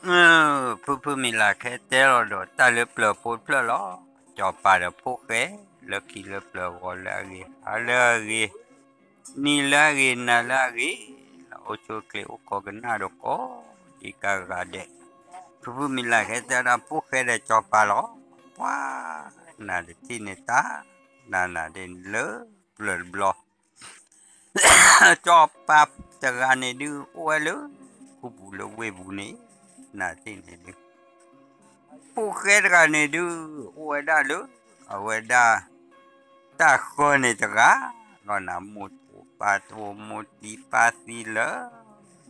ဖုဖုမံၤလၢ်ခဲတဲလီၤဒီးတၢ်လၢပျၢၤဖိတဖျၢၣ်လီၤ. စီၤပၤဒီးဖိၣ်ဃဲ လၢခံလၢပျၢၤ ဂီၤလၢအဂ့ၤ ဟါလၢအဂ့ၤ နံၤလၢအဂ့ၤ နၤလၢအဂ့ၤ လၢအိၣ်ဆူၣ်အိၣ်ချ့ အိၣ်ခိးကနၣ်ဒီးကိးဒံကိးဂၤဒဲး, ဖုဖုမံၤလၢ်ခဲတဲဒၣ် ဖိၣ်ဃဲဒီးစီၤပၤလီၤ. ပှၤနၤတထံၣ်န့ၣ် တၢ်နၤနၤဒ်န့ၣ်လၢပျၢၤတဘျီ စီၤပၤတဂၤန့ၣ်ဒုး အိၣ်ဝဲလၢ ခူပူၤလၢဝ့ၢ်ပူၤန့ၣ် နၤတထံၣ်န့ၣ်ဒုး ဖိၣ်ဃဲတဂၤန့ၣ်ဒုး အိၣ်ဝဲဒၣ်လၢ အဝဲဒၣ် တၢ်ဃၢန့ၣ်တဂၤ လီၤနၤ မိၢ်တိၢ်ပၢ်တိၢ် မိၢ်သံပၢ်သံလၢ ဒ်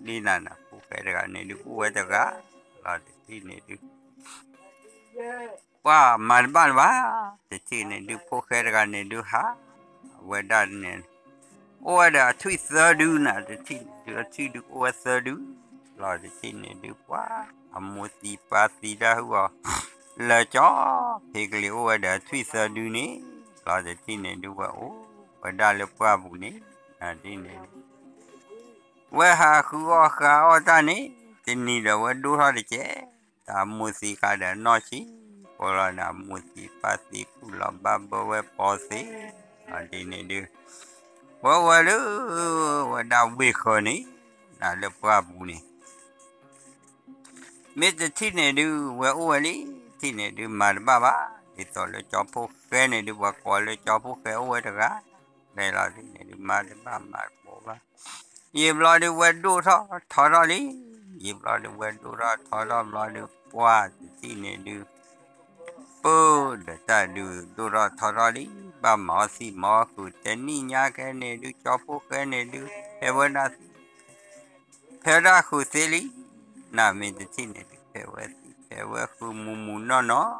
နၤနၤ ဖိၣ်ဃဲတဂၤန့ၣ်ဒုး အိၣ်ဝဲတဂၤ လီၤတထံၣ်န့ၣ်ဒုး ပှၤမၤတဘၣ်လၢၤဘၣ်, တထံၣ်န့ၣ်ဒုး ဖိၣ်ဃဲတဂၤန့ၣ်ဒုးဟး, အဝဲဒၣ်န့ၣ် အိၣ်ဝဲဒီးအထွံၣ်သၢဒုနၤ တထံၣ်န့ၣ်ဒုး အထွံၣ်ဒုးအိၣ်ဝဲသၢဒု, လီၤတထံၣ်န့ၣ်ဒုး ပှၤအမိၢ်သံပၢ်သံတၢ်ဟူအီၤ လၢကၠီ ဖဲကလံၤအိၣ်ဝဲဒီးအထွံၣ်သၢဒုန့ၣ်, လီၤတထံၣ်န့ၣ်ဒုး ဝဲအိၣ်ဝဲဒၣ်လၢပှၢ်ပူၤန့ၣ် နၤဒ်န့ၣ် ဝဲဟးဃုအီၣ်ဃုအီၣ်တၢ်န့ၣ် တနံၤဒီးဝဲဒိၣ်ထီၣ်တကဲ, တၢ်မိၢ်သံဃာ်ဒီးနီၢ်ဆံး, ပှၤလီၤနၤမိၢ်သံပၢ်သံကူၣ်လီၤဘၣ်ဘၢဝဲပိာ်သ့, ဒ်န့ၣ်ဒုး ဝဲဝဲလၢ ဝဲဒၣ်ဝ့ၢ်ဃၢၤန့ၣ် နၤလၢပှၢ်ပူၤန့ၣ် မ့ၢ်တထံၣ်န့ၣ်ဒုး ဝဲအိၣ်ဝဲလံ, ထံၣ်န့ၣ်ဒုးမၤတဘၣ်ဘၣ်, ဒ်သိးလၢကၠီဖိၣ်ဃဲန့ၣ်ဒုး ပှၤကိးလၢကၠီဖိၣ်ဃဲအိၣ်ဝဲတဂၤ, လဲၤလီၤထံၣ်န့ၣ်ဒုးမၤတဘၣ်မၤတဘၣ်ဘၣ်, ယံာ်ဘျီဒုးဝဲဒိၣ်ထီၣ်ထီထီၣ်လံ, ယံာ်ဘျီဒုးဝဲဒိၣ်ထီၣ်ထီထီၣ်ဘျီဒုး ပှၢ်တထံၣ်န့ၣ်ဒုး ပၢ်ဒီးတၢ်ဒုးဒိၣ်ထီၣ်ထီထီၣ်လံ, ဘၣ်မၤအီၣ်သံမၤအီၣ်ဃုာ် တနံၣ်ညါခဲန့ၣ်ဒုး ကၠီဖိၣ်ဃဲန့ၣ်ဒုး ဖဲဝဲဒၣ်သံ ဖဲဒၣ်ဃုာ်သ့လံ, နၤမ့ၢ်တထံၣ်န့ၣ်ဒုး ဖဲဝဲသံ ဖဲဝဲဃုာ်မုၢ်မုၢ်နီၢ်နီၢ်,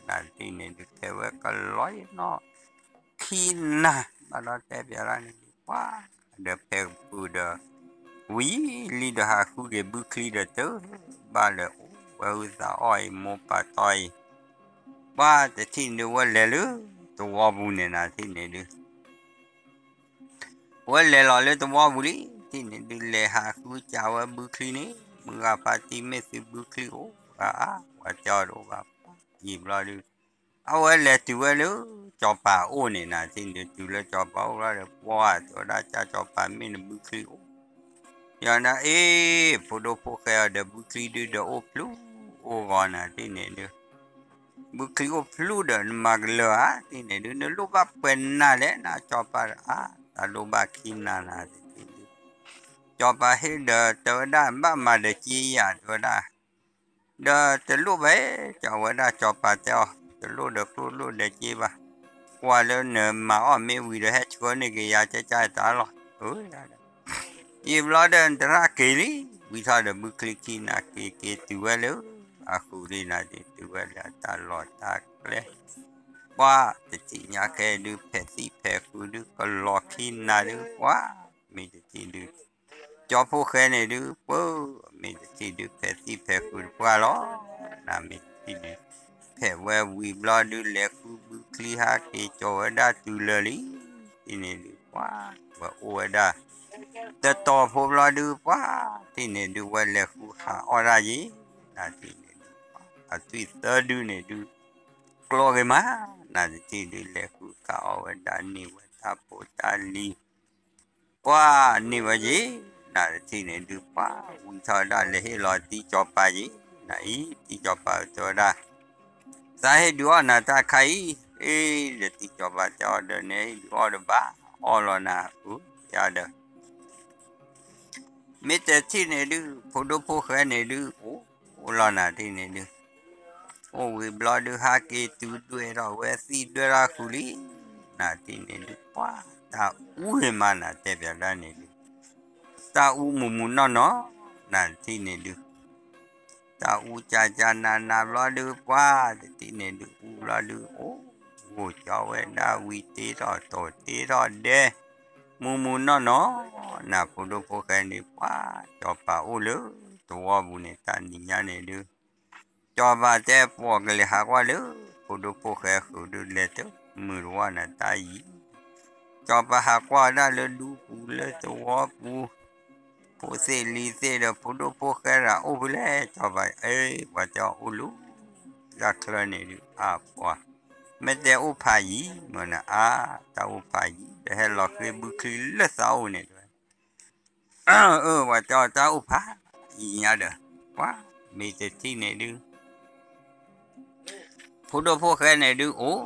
နၤတထံၣ်န့ၣ်ဒုး ဖဲဝဲကလီယနီၢ် ခံနၤ, ဘၣ်ဒီးတဲပၠးဒၣ်န့ၣ်ဒုး ပှၤဒီးဖဲကပုာ်ဒီး ဝံၤလံဒီးဟးဃုက့ၤဘုချံဒီးတၢ် ဘၣ်ဒီးအိၣ်ဝဲဟုသးအီၣ်အံၤ မိၢ်ပၢ်တီအံၤ ပှၤတထံၣ်န့ၣ်ဒုးဝဲလဲၤလၢသဝီပူၤန့ၣ် နၤတထံၣ်န့ၣ်ဒုး ဝဲလဲၤလီၤလၢသဝီပူၤလံ, တထံၣ်န့ၣ်ဒုး လဲၤဟးဃုစးဝဲဘုချံန့ၣ်, မုၢ်ဂၤဖါတံၢ်မ့ၢ်သုဘုချံအိၣ်ဧါ, ပှၤတဲအီၤတအိၣ်ဘၣ်, ယံာ်ဘျီဒုး အဝဲလဲၤတုၤဝဲလၢ စီၤပၤအိၣ်န့ၣ် နၤတထံၣ်န့ၣ်ဒုး တုၤလၢစီၤပၤအိၣ်ဘျီဒီး ပှၤတဲဝဲဒၣ် ကၠၢစီၤပၤမ့ၢ်နဘုချံအိၣ်, ယၤန့ၣ် အ့ ဖိဒိၣ်ဖိၣ်ဃဲအီၤဒီး ဘုချံဒုးဒီးအိၣ်ဖျုးအိၣ်ဂီၤ နၤတထံၣ်န့ၣ်ဒုး ဘုချံအိၣ်ဖျုးဒီးနမၤကလၢာ်ဧါ, တထံၣ်န့ၣ်ဒုး နလိၣ်ဘၣ်ပှဲၤနၤလဲၣ် နၤစီၤပၤဧါ, တၢ်လိၣ်ဘၣ်ခံနၤ နၤတထံၣ်ဒုး စီၤပၤဟ့ၣ်ဒီးတဲဝဲဒၣ် ဘၣ်မၤဒီးက့ယၤ တဲဝဲဒၣ်, ဒီးတလိၣ်ဘၣ်, ကဝဲဒၣ်စီၤပၤတဲအီၤ တလိၣ်ဒီးကျိၣ်လိၣ်ဒီးက့ဘၣ်, ကွၢ်လၢနမၤအီၣ်မ့ၢ်ဝံၤဒီး ဟဲဆှၢန့ၢ်က့ၤယၤ ကကတၢၢ်တၢ်လီၤ, ယံာ်ဘျီဒီးနတရၣ်က့ၤလံ, ဝံၤထီၣ်ဒီးဘုချံခံနၤက့ၤက့ၤတုၤဝဲလၢ အဃုာ်လံ နၤတထံၣ်န့ၣ်ဒုး တုၤဝဲလၢအတၢ်လီၢ်တၢ်ကျဲ ပှၤတထံၣ်ညါခဲဒုး ဖဲးသံၣ်ဖဲးဃုာ်ဒုး ကလီၤခံနၤဒုး ပှၤမ့ၢ်တထံၣ်ဒုး ကၠီဖိၣ်ဃဲန့ၣ်ဒုး ပၢ်မ့ၢ်တထံၣ်ဒုး ဖဲးသံၣ်ဖဲးဃုာ်တပှၢ်လီၤ, နၤမ့ၢ်တထံၣ်ဒုး ဖဲးဝဲဝံၤဘျီဒုး လဲၤဃုဘုချံဟးက့ၤကၠီၤဝဲဒၣ်တုၤလၢာ်လံ, တထံၣ်န့ၣ်ဒုး ပှၤဝဲအိၣ်ဝဲဒၣ် တတီၤဖိဘျီဒုး ပှၤတထံၣ်န့ၣ်ဒုး ဝဲလဲၤဃုဟးအီၣ်ဒၣ်ယံၤ, နၤတထံၣ်န့ၣ်ဒုး အထွံၣ်သၢဒုန့ၣ်ဒုး ကျီဂ့ၤမး, နၤတထံၣ်ဒုး လဲၤဃုဟးအီၣ်ဝဲဒၣ်န့ၢ်ဝဲတၢ်ဖိတၢ်လံၤ ပှၤန့ၢ်ဝဲယံၤ, နၤတထံၣ်န့ၣ်ဒုး ပှၤဝံၤထီၣ်ဒၣ် လဲၤဟ့ၣ်လီၤတံၤစီၤပၤယံၤ, နၤအံၤ တံၤစီၤပၤတဲဝဲဒၣ် သးဟ့ၣ်ဒုးအီၣ်နၤတၢ်ခါအံၤ, အ့ ဒီးတံၤစီၤပၤတဲအီၤဒီး နဟ့ၣ်ဒုးအီၣ်ဒီးဘၣ်, အီၣ်လီၤနၤ အု ယၤဒီး မ့ၢ်တထံၣ်န့ၣ်ဒုး ဖိဒိၣ်ဖိၣ်ဃဲန့ၣ်ဒုး အိၣ်လီၤ နၤတထံၣ်န့ၣ်ဒုး အိၣ်ဝံၤဘျီဒုး ဟးက့ၤတုၤဒွဲၣ်ထီၣ်ဝဲသံၣ်ဒွဲၣ်ထီၣ်ဃုာ်လံ, နၤတထံၣ်န့ၣ်ဒုး ပှၤတၢ်အူဂ့ၤမး နၤတဲပၠးဒၣ်န့ၣ်ဒုး တၢ်အူမုၢ်မုၢ်နီၢ်နီၢ်, နၤတထံၣ်န့ၣ်ဒုး တၢ်အူကၢ်ကၢ်နးနးဘျီဒုး ပှၤတထံၣ်န့ၣ်ဒုး အူဘျီဒုး အိၣ်ဂိၢ်ကၠီဝဲဒၣ်ဝံၤတ့ထီၣ်တိာ်တ့ထီၣ်ဒဲ မုၢ်မုၢ်နီၢ်နီၢ်, နၤဖိဒိၣ်ဖိၣ်ဃဲန့ၣ် ပှၤစီၤပၤအိၣ်လၢသဝီပူၤန့ၣ် တၢ်နံၤညါန့ၣ်ဒုး စီၤပၤတဲ ပှၤကလဲၤဟးကွၢ်လၢ ဖိဒိၣ်ဖိၣ်ဃဲဃုာ်ဒုး လဲၤတမုာ်တဝီနၤတၢ်ယံၤ, စီၤပၤဟးကွၢ်ဝဲဒၣ်လၢဒူပူၤလၢသဝီပူၤ ဖိသ့ၣ်လံၤသ့ၣ်ဒီး ဖိဒိၣ်ဖိၣ်ဃဲတဂၤအိၣ်ဖဲလဲၣ် စီၤပၤ, အ့ ပှၤတဲအီၤအိၣ်လၢ တၢ်ချၢန့ၣ်ဒုး အါပှၤ, မ့ၢ်တဲအိၣ်ဖးယံၤ မ့ၢ်န့ၣ် အါ တၢ်အိၣ်ဖးယံၤ ဒီးဟဲလီၤဃ့ဘုချံလၢသးအိၣ်န့ၣ်တဲဝဲ, အၢ ပှၤတဲအီၤတၢ်အိၣ်ဖးယံၤညါဒီး, ပှၤ မ့ၢ်တထံၣ်န့ၣ်ဒုး ဖိဒိၣ်ဖိၣ်ဃဲန့ၣ်ဒုး အိၣ်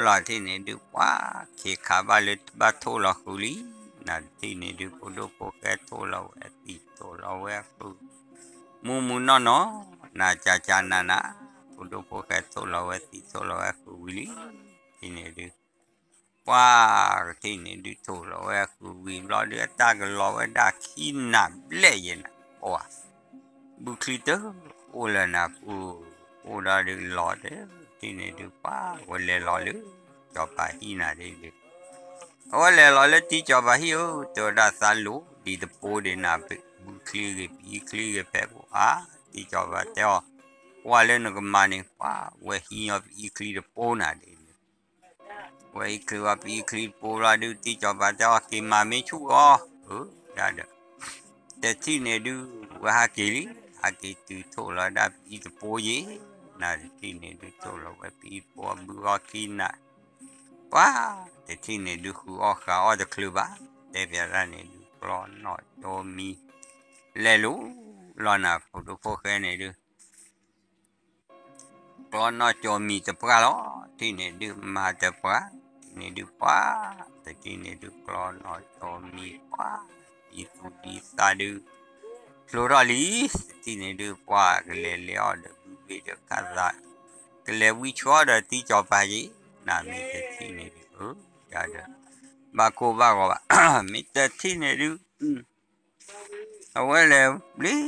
လီၤတထံၣ်န့ၣ်ဒုး ပှၤ ခ့ခးဘၣ်လၢဘၣ်ထိၣ်လီၤဃုာ်လံ, နတထံၣ်န့ၣ်ဒုး ဖိဒိၣ်ဖိၣ်ဃဲထိၣ်လီၤဝဲသံးထိၣ်လီၤဝဲဃုာ်, မူမူနီၢ်နီၢ်, နကကနန, ဖိဒိၣ်ဖိၣ်ဃဲထိၣ်လီၤဝဲသံးထိၣ်လီၤဝဲဃုာ်ဝံၤလံ, တထံၣ်န့ၣ်ဒုး ပှၤ ကထံၣ်န့ၣ်ဒုးထိၣ်လီၤဝဲဃုာ်ဝံၤဘျီဒုး အတၢ်ကလီၤဝဲဒၣ်ခံနၤဘျဲၣ်ယဲနၤ, ပှၤ ဘုချံတအိၣ်လၢၤနၤပူၤ, အိၣ်ဒီးဒုးလီၤတထံၣ်န့ၣ်ဒုး ပှၤ ဝဲလဲၤလီၤလၢ စီၤပၤဟံၣ်နၤဒ်ဒုး, အဝဲလဲၤလီၤလၢတံၤစီၤပၤဟံၣ်ဧၢ, တဲဝဲဒၣ်သးလိၣ်ဒ်တပိဒ်နၤ, ဘုချံဂ့ၤ ပအံချံဂ့ၤဖဲပူၤဧါ, တံၤစီၤပၤတဲအီၤ, ကွၢ်လၢနကမၤန့ၣ် ပှၤ ဝဲဟံးညီပအံချံတပိနၤဒ်ဒုး ဝဲဟံးချံဝဲပအံချံတပိလီၤဒုး တံၤစီၤပၤတဲအီၤ က့ၤမၤမ့ၢ်ဆူၣ်အီၤ, အၢ ဒၣ်ဒီး တထံၣ်န့ၣ်ဒုး ဝဲဟးက့ၤလံ, ဟးက့ၤတုၤထိၣ်လီၤဒၣ်ပအံတပိယဲ, နတထံၣ်န့ၣ်ဒုးထိၣ်လီၤဝဲပအံတပိဘုအီၣ်ခံနၤ, ပှၤ တထံၣ်န့ၣ်ဒုးဃုအီၣ်ဃုအီၣ်တချုးဘၣ်, တဲပၠးဒၣ်န့ၣ်ဒုး ကျီနီၣ်ကၠိမံၤ လဲၤလူၤလီၤနၤ ဖိဒိၣ်ဖိၣ်ဃဲန့ၣ်ဒုး ကျီနီၣ်ကၠိမံၤတပှၢ်လီၤ, တထံၣ်န့ၣ်ဒုးမၤတပှၢ်, တထံၣ်န့ၣ်ဒုးပှၤ, တထံၣ်န့ၣ်ဒုးကျီနီၣ်ကၠိမံၤပှၤ, ဒ်သူၣ်ဒ်သးဒုး ဖျိထီၣ်လံ, တထံၣ်န့ၣ်ဒုးပှၤ ကလဲၤလဲၤအီၣ်ဒီးဘုဘ့ၣ်ဒီးခးသး, ကလဲၤဝံဆိဒီးတံၤစီၤပၤယဲ, နမ့ၢ်တထံၣ်န့ၣ်ဒုး အၢ ယၤဒီး ဘၣ်ကိၢ်ဘၣ်ဂီၤဘၣ်, မ့ၢ်တထံၣ်န့ၣ်ဒုး အဝဲလဲၤဘျ့,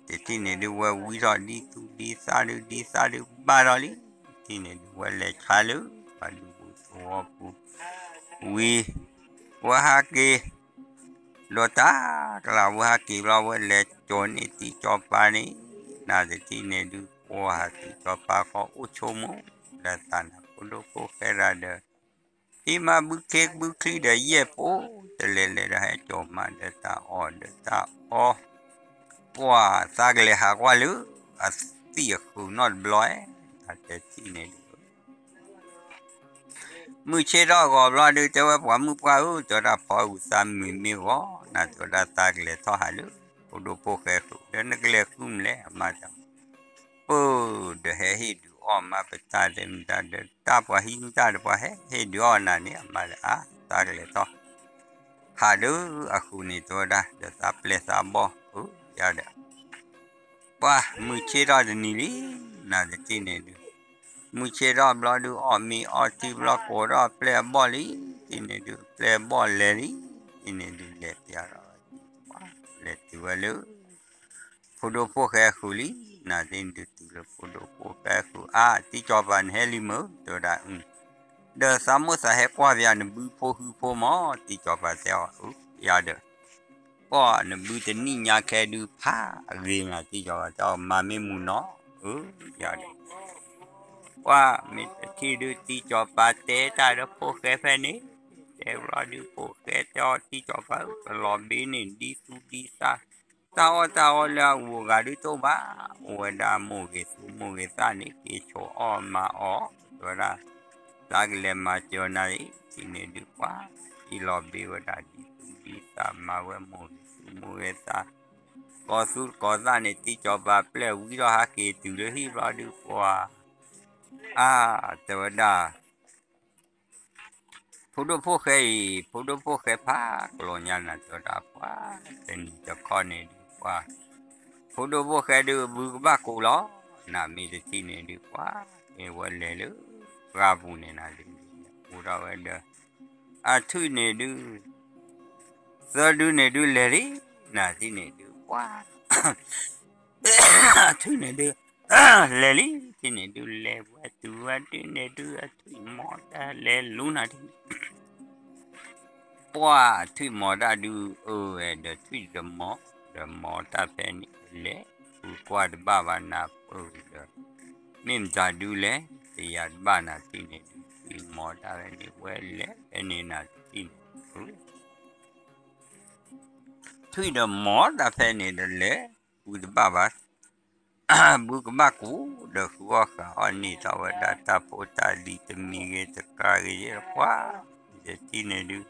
တထံၣ်န့ၣ်ဒုးဝဲဝံထီၣ်ဒ်သူၣ်ဒ်သးဒုး ဒ်သးဒုးဘၣ်ထီၣ်လံ, တထံၣ်န့ၣ်ဒုးဝဲလဲၤဆါလၢ ပှၤဒူပူၤသဝီပူၤဝံၤ, ဝဲဟးက့ၤ ဒီးတၢ်ကလၤဝဲဟးက့ၤဘျီ ဝဲလဲၤကၠိန့ၢ်တံၤစီၤပၤန့ၣ်, နတထံၣ်န့ၣ်ဒုး ပှၤတံၤစီၤပၤဃီအိၣ်ဆိကမိၣ်ဒီးသးနၤ ဖိဒိၣ်ဖိၣ်ဃဲတဂၤဒီး ဟံးမးဘုခ့ဘုချံဒီးယဲၢ်ပိ, တလဲၤလဲၤဒီးဟဲကၠီၤမးဒီးတၢ်အီၣ်ဒီးတၢ်အီ, ပှၤသးကလဲၤဟးကွၢ်လၢ အသံၣ်အဃုာ်နီတဘျီ, နတထံၣ်န့ၣ်ဒုး မုၢ်ဆ့ၣ်ထီၣ်ဂီၤဘျီဒုး တဲဝဲပှၤမုၣ်ပှၢ်ဧၢ, တဲဝဲဒၣ်ဖီအုၣ်သးမုာ်မ့ၢ်ဂီၤ, နတဲဝဲဒၣ်သးကလဲၤထီၣ်ဟးလၢ ဖိဒိၣ်ဖိၣ်ဃဲဃုာ် ဒီးနကလဲၤဃုမနုၤလဲၣ် အမါတဲ, ပၢၢ်ဒီးဟဲဟ့ၣ်ဒုးအီၣ်မး ပတၢ်တဲမတၤဒီး တၢ်ပှၤဟံးနတၢ်ဒီးပှၤဟဲဟ့ၣ်ဒုးအီၣ်နၤန့ၣ် အမါဒီးအါ သးကလဲၤထီၣ် ဟးဒီးအဃုာ်န့ၣ် တဲဝဲဒၣ် ဒီးသးပျဲၢ်သးဘီၣ်ဧၢ ယၤဒီး ပှၤမုၢ်ဆ့ၣ်ထီၣ်တနံၤလံ, နတထံၣ်န့ၣ်ဒုး မုၢ်ဆ့ၣ်ထီၣ်ဘျီဒုး အီၣ်မ့ၤအီထံဘျီ ကိးထီၣ်ပျဲၢ်ဘီၣ်လံ, တထံၣ်န့ၣ်ဒုး ပျဲၢ်ဘီၣ်လဲၤလံ, တထံၣ်န့ၣ်ဒုး လဲၤပျးထီၣ် လဲၤတုၤဝဲလၢ ဖိဒိၣ်ဖိၣ်ဃဲဃုာ်လံ, နတထံၣ်န့ၣ်ဒုးတုၤလၢဖိဒိၣ်ဖိၣ်ဃဲဃုာ် အါ တံၤစီၤပၤနဟဲလံမုၢ် တဲဝဲဒၣ်, ဒီးသးမိၣ်သးဟဲကွၢ်ပၠးနဘုဖိဟုဖိမး တံၤစီၤပၤတဲအီၤ, ယၤဒီး ပှၤနဘုတနံၣ်ညါခဲဒုးဖးအဂ့ၤမး တံၤစီၤပၤတဲအီၤ မၤမ့ၢ်မုာ်နီၤ, အၢ ယၤဒီး ပှၤမ့ၢ်တထံၣ်ဒုး တံၤစီၤပၤတဲတၢ်ဒီးဖိၣ်ဃဲဖဲန့ၣ်, တဲဘျီဒုးဖိၣ်ဃဲတဲအီၤ တံၤစီၤပၤဧၢ ကလီၤဘ့န့ၣ် ဒ်သူၣ်ဒ်သး, တၢ်အီၣ်တၢ်အီလၢအဂုၤအဂၤဒုးတအိၣ်ဘၣ်, အိၣ်ဝဲဒၣ်မိၢ်ဂ့ၤသူမိၢ်ဂ့ၤသၣ်န့ၣ် က့ၤဆိးအီၣ်မၤအီၣ် တဲဝဲဒၣ် သးကလဲၤမၤစၢၤနၤအံၤ တထံၣ်န့ၣ်ဒုးပှၤ က့ၤလီၤဘ့ဝဲဒၣ်ဒ်သူၣ်ဒ်သး မၤဝဲမိၢ်ဂ့ၤသူမိၢ်ဂ့ၤသၣ်, ကိးသူၣ်ကိးသၣ်န့ၣ် တံၤစီၤပၤပျဲၢ်ဝံထီၣ်ဟးက့ၤတုၤလၢဟံၣ်ဘျီဒုးပှၤ အါ တဲဝဲဒၣ် ဖိဒိၣ်ဖိၣ်ဃဲအံၤ ဖိဒိၣ်ဖိၣ်ဃဲဖးကျိၤညါနၤ တဲဝဲဒၣ်ပှၤ တနံၤတခီန့ၣ်ဒုးပှၤ ဖိဒိၣ်ဖိၣ်ဃဲဒုးဘုကဘၣ်ကိးလီၤ, နမ့ၢ်တထံၣ်န့ၣ်ဒုးပှၤ မ့ၢ်ဝဲလဲၤလၢ ပှၢ်ပူၤန့ၣ်နၤဒုး အိၣ်ထီၣ်ဝဲဒီး အထွံၣ်န့ၣ်ဒုး သၢဒုန့ၣ်ဒုးလဲၤလံ, နၤတထံၣ်န့ၣ်ဒုးပှၤ အထွံၣ်န့ၣ်ဒုး လဲၤလံ, တထံၣ်န့ၣ်ဒုးလဲၤဝဲတုၤဝဲဒုန့ၣ်ဒုး အထွံၣ်မီၤတၢ်လဲၤလူၤနၤတထံၣ်န့ၣ် ပှၤထွံၣ်မီၤတၢ်ဒုးအၢဝဲဒီးထွံၣ်တမီၤ, ဒီးမီၤတၢ်ဖဲန့ၣ်လဲၤ ဃုကွၢ်တဘၣ်ဘၣ်နၤပၢၢ်ဒီး မ့ၢ်မတၤဒုးလဲၣ် တယၤတဘၣ်နၤတထံၣ်န့ၣ်ဒုး ထွံၣ်မီၤတၢ်ဖဲန့ၣ် ဝဲလဲၤဖဲန့ၣ်နၤတထံၣ်န့ၣ် ထွံၣ်ဒီးမီၤတၢ်ဖဲန့ၣ်ဒီးလဲၤ ဘုတဘၣ်ဘၣ် ဘုကဘၣ်ကူးဒီးဃုအီၣ်ဃုအီၣ်န့ၢ်ထီၣ်ဝဲဒၣ်တၢ်ဖိတၢ်လံၤတမံၤဂ့ၤ တကးဂ့ၤ ယဲၢ်ပှၤ ယထံၣ်န့ၣ်ဒုး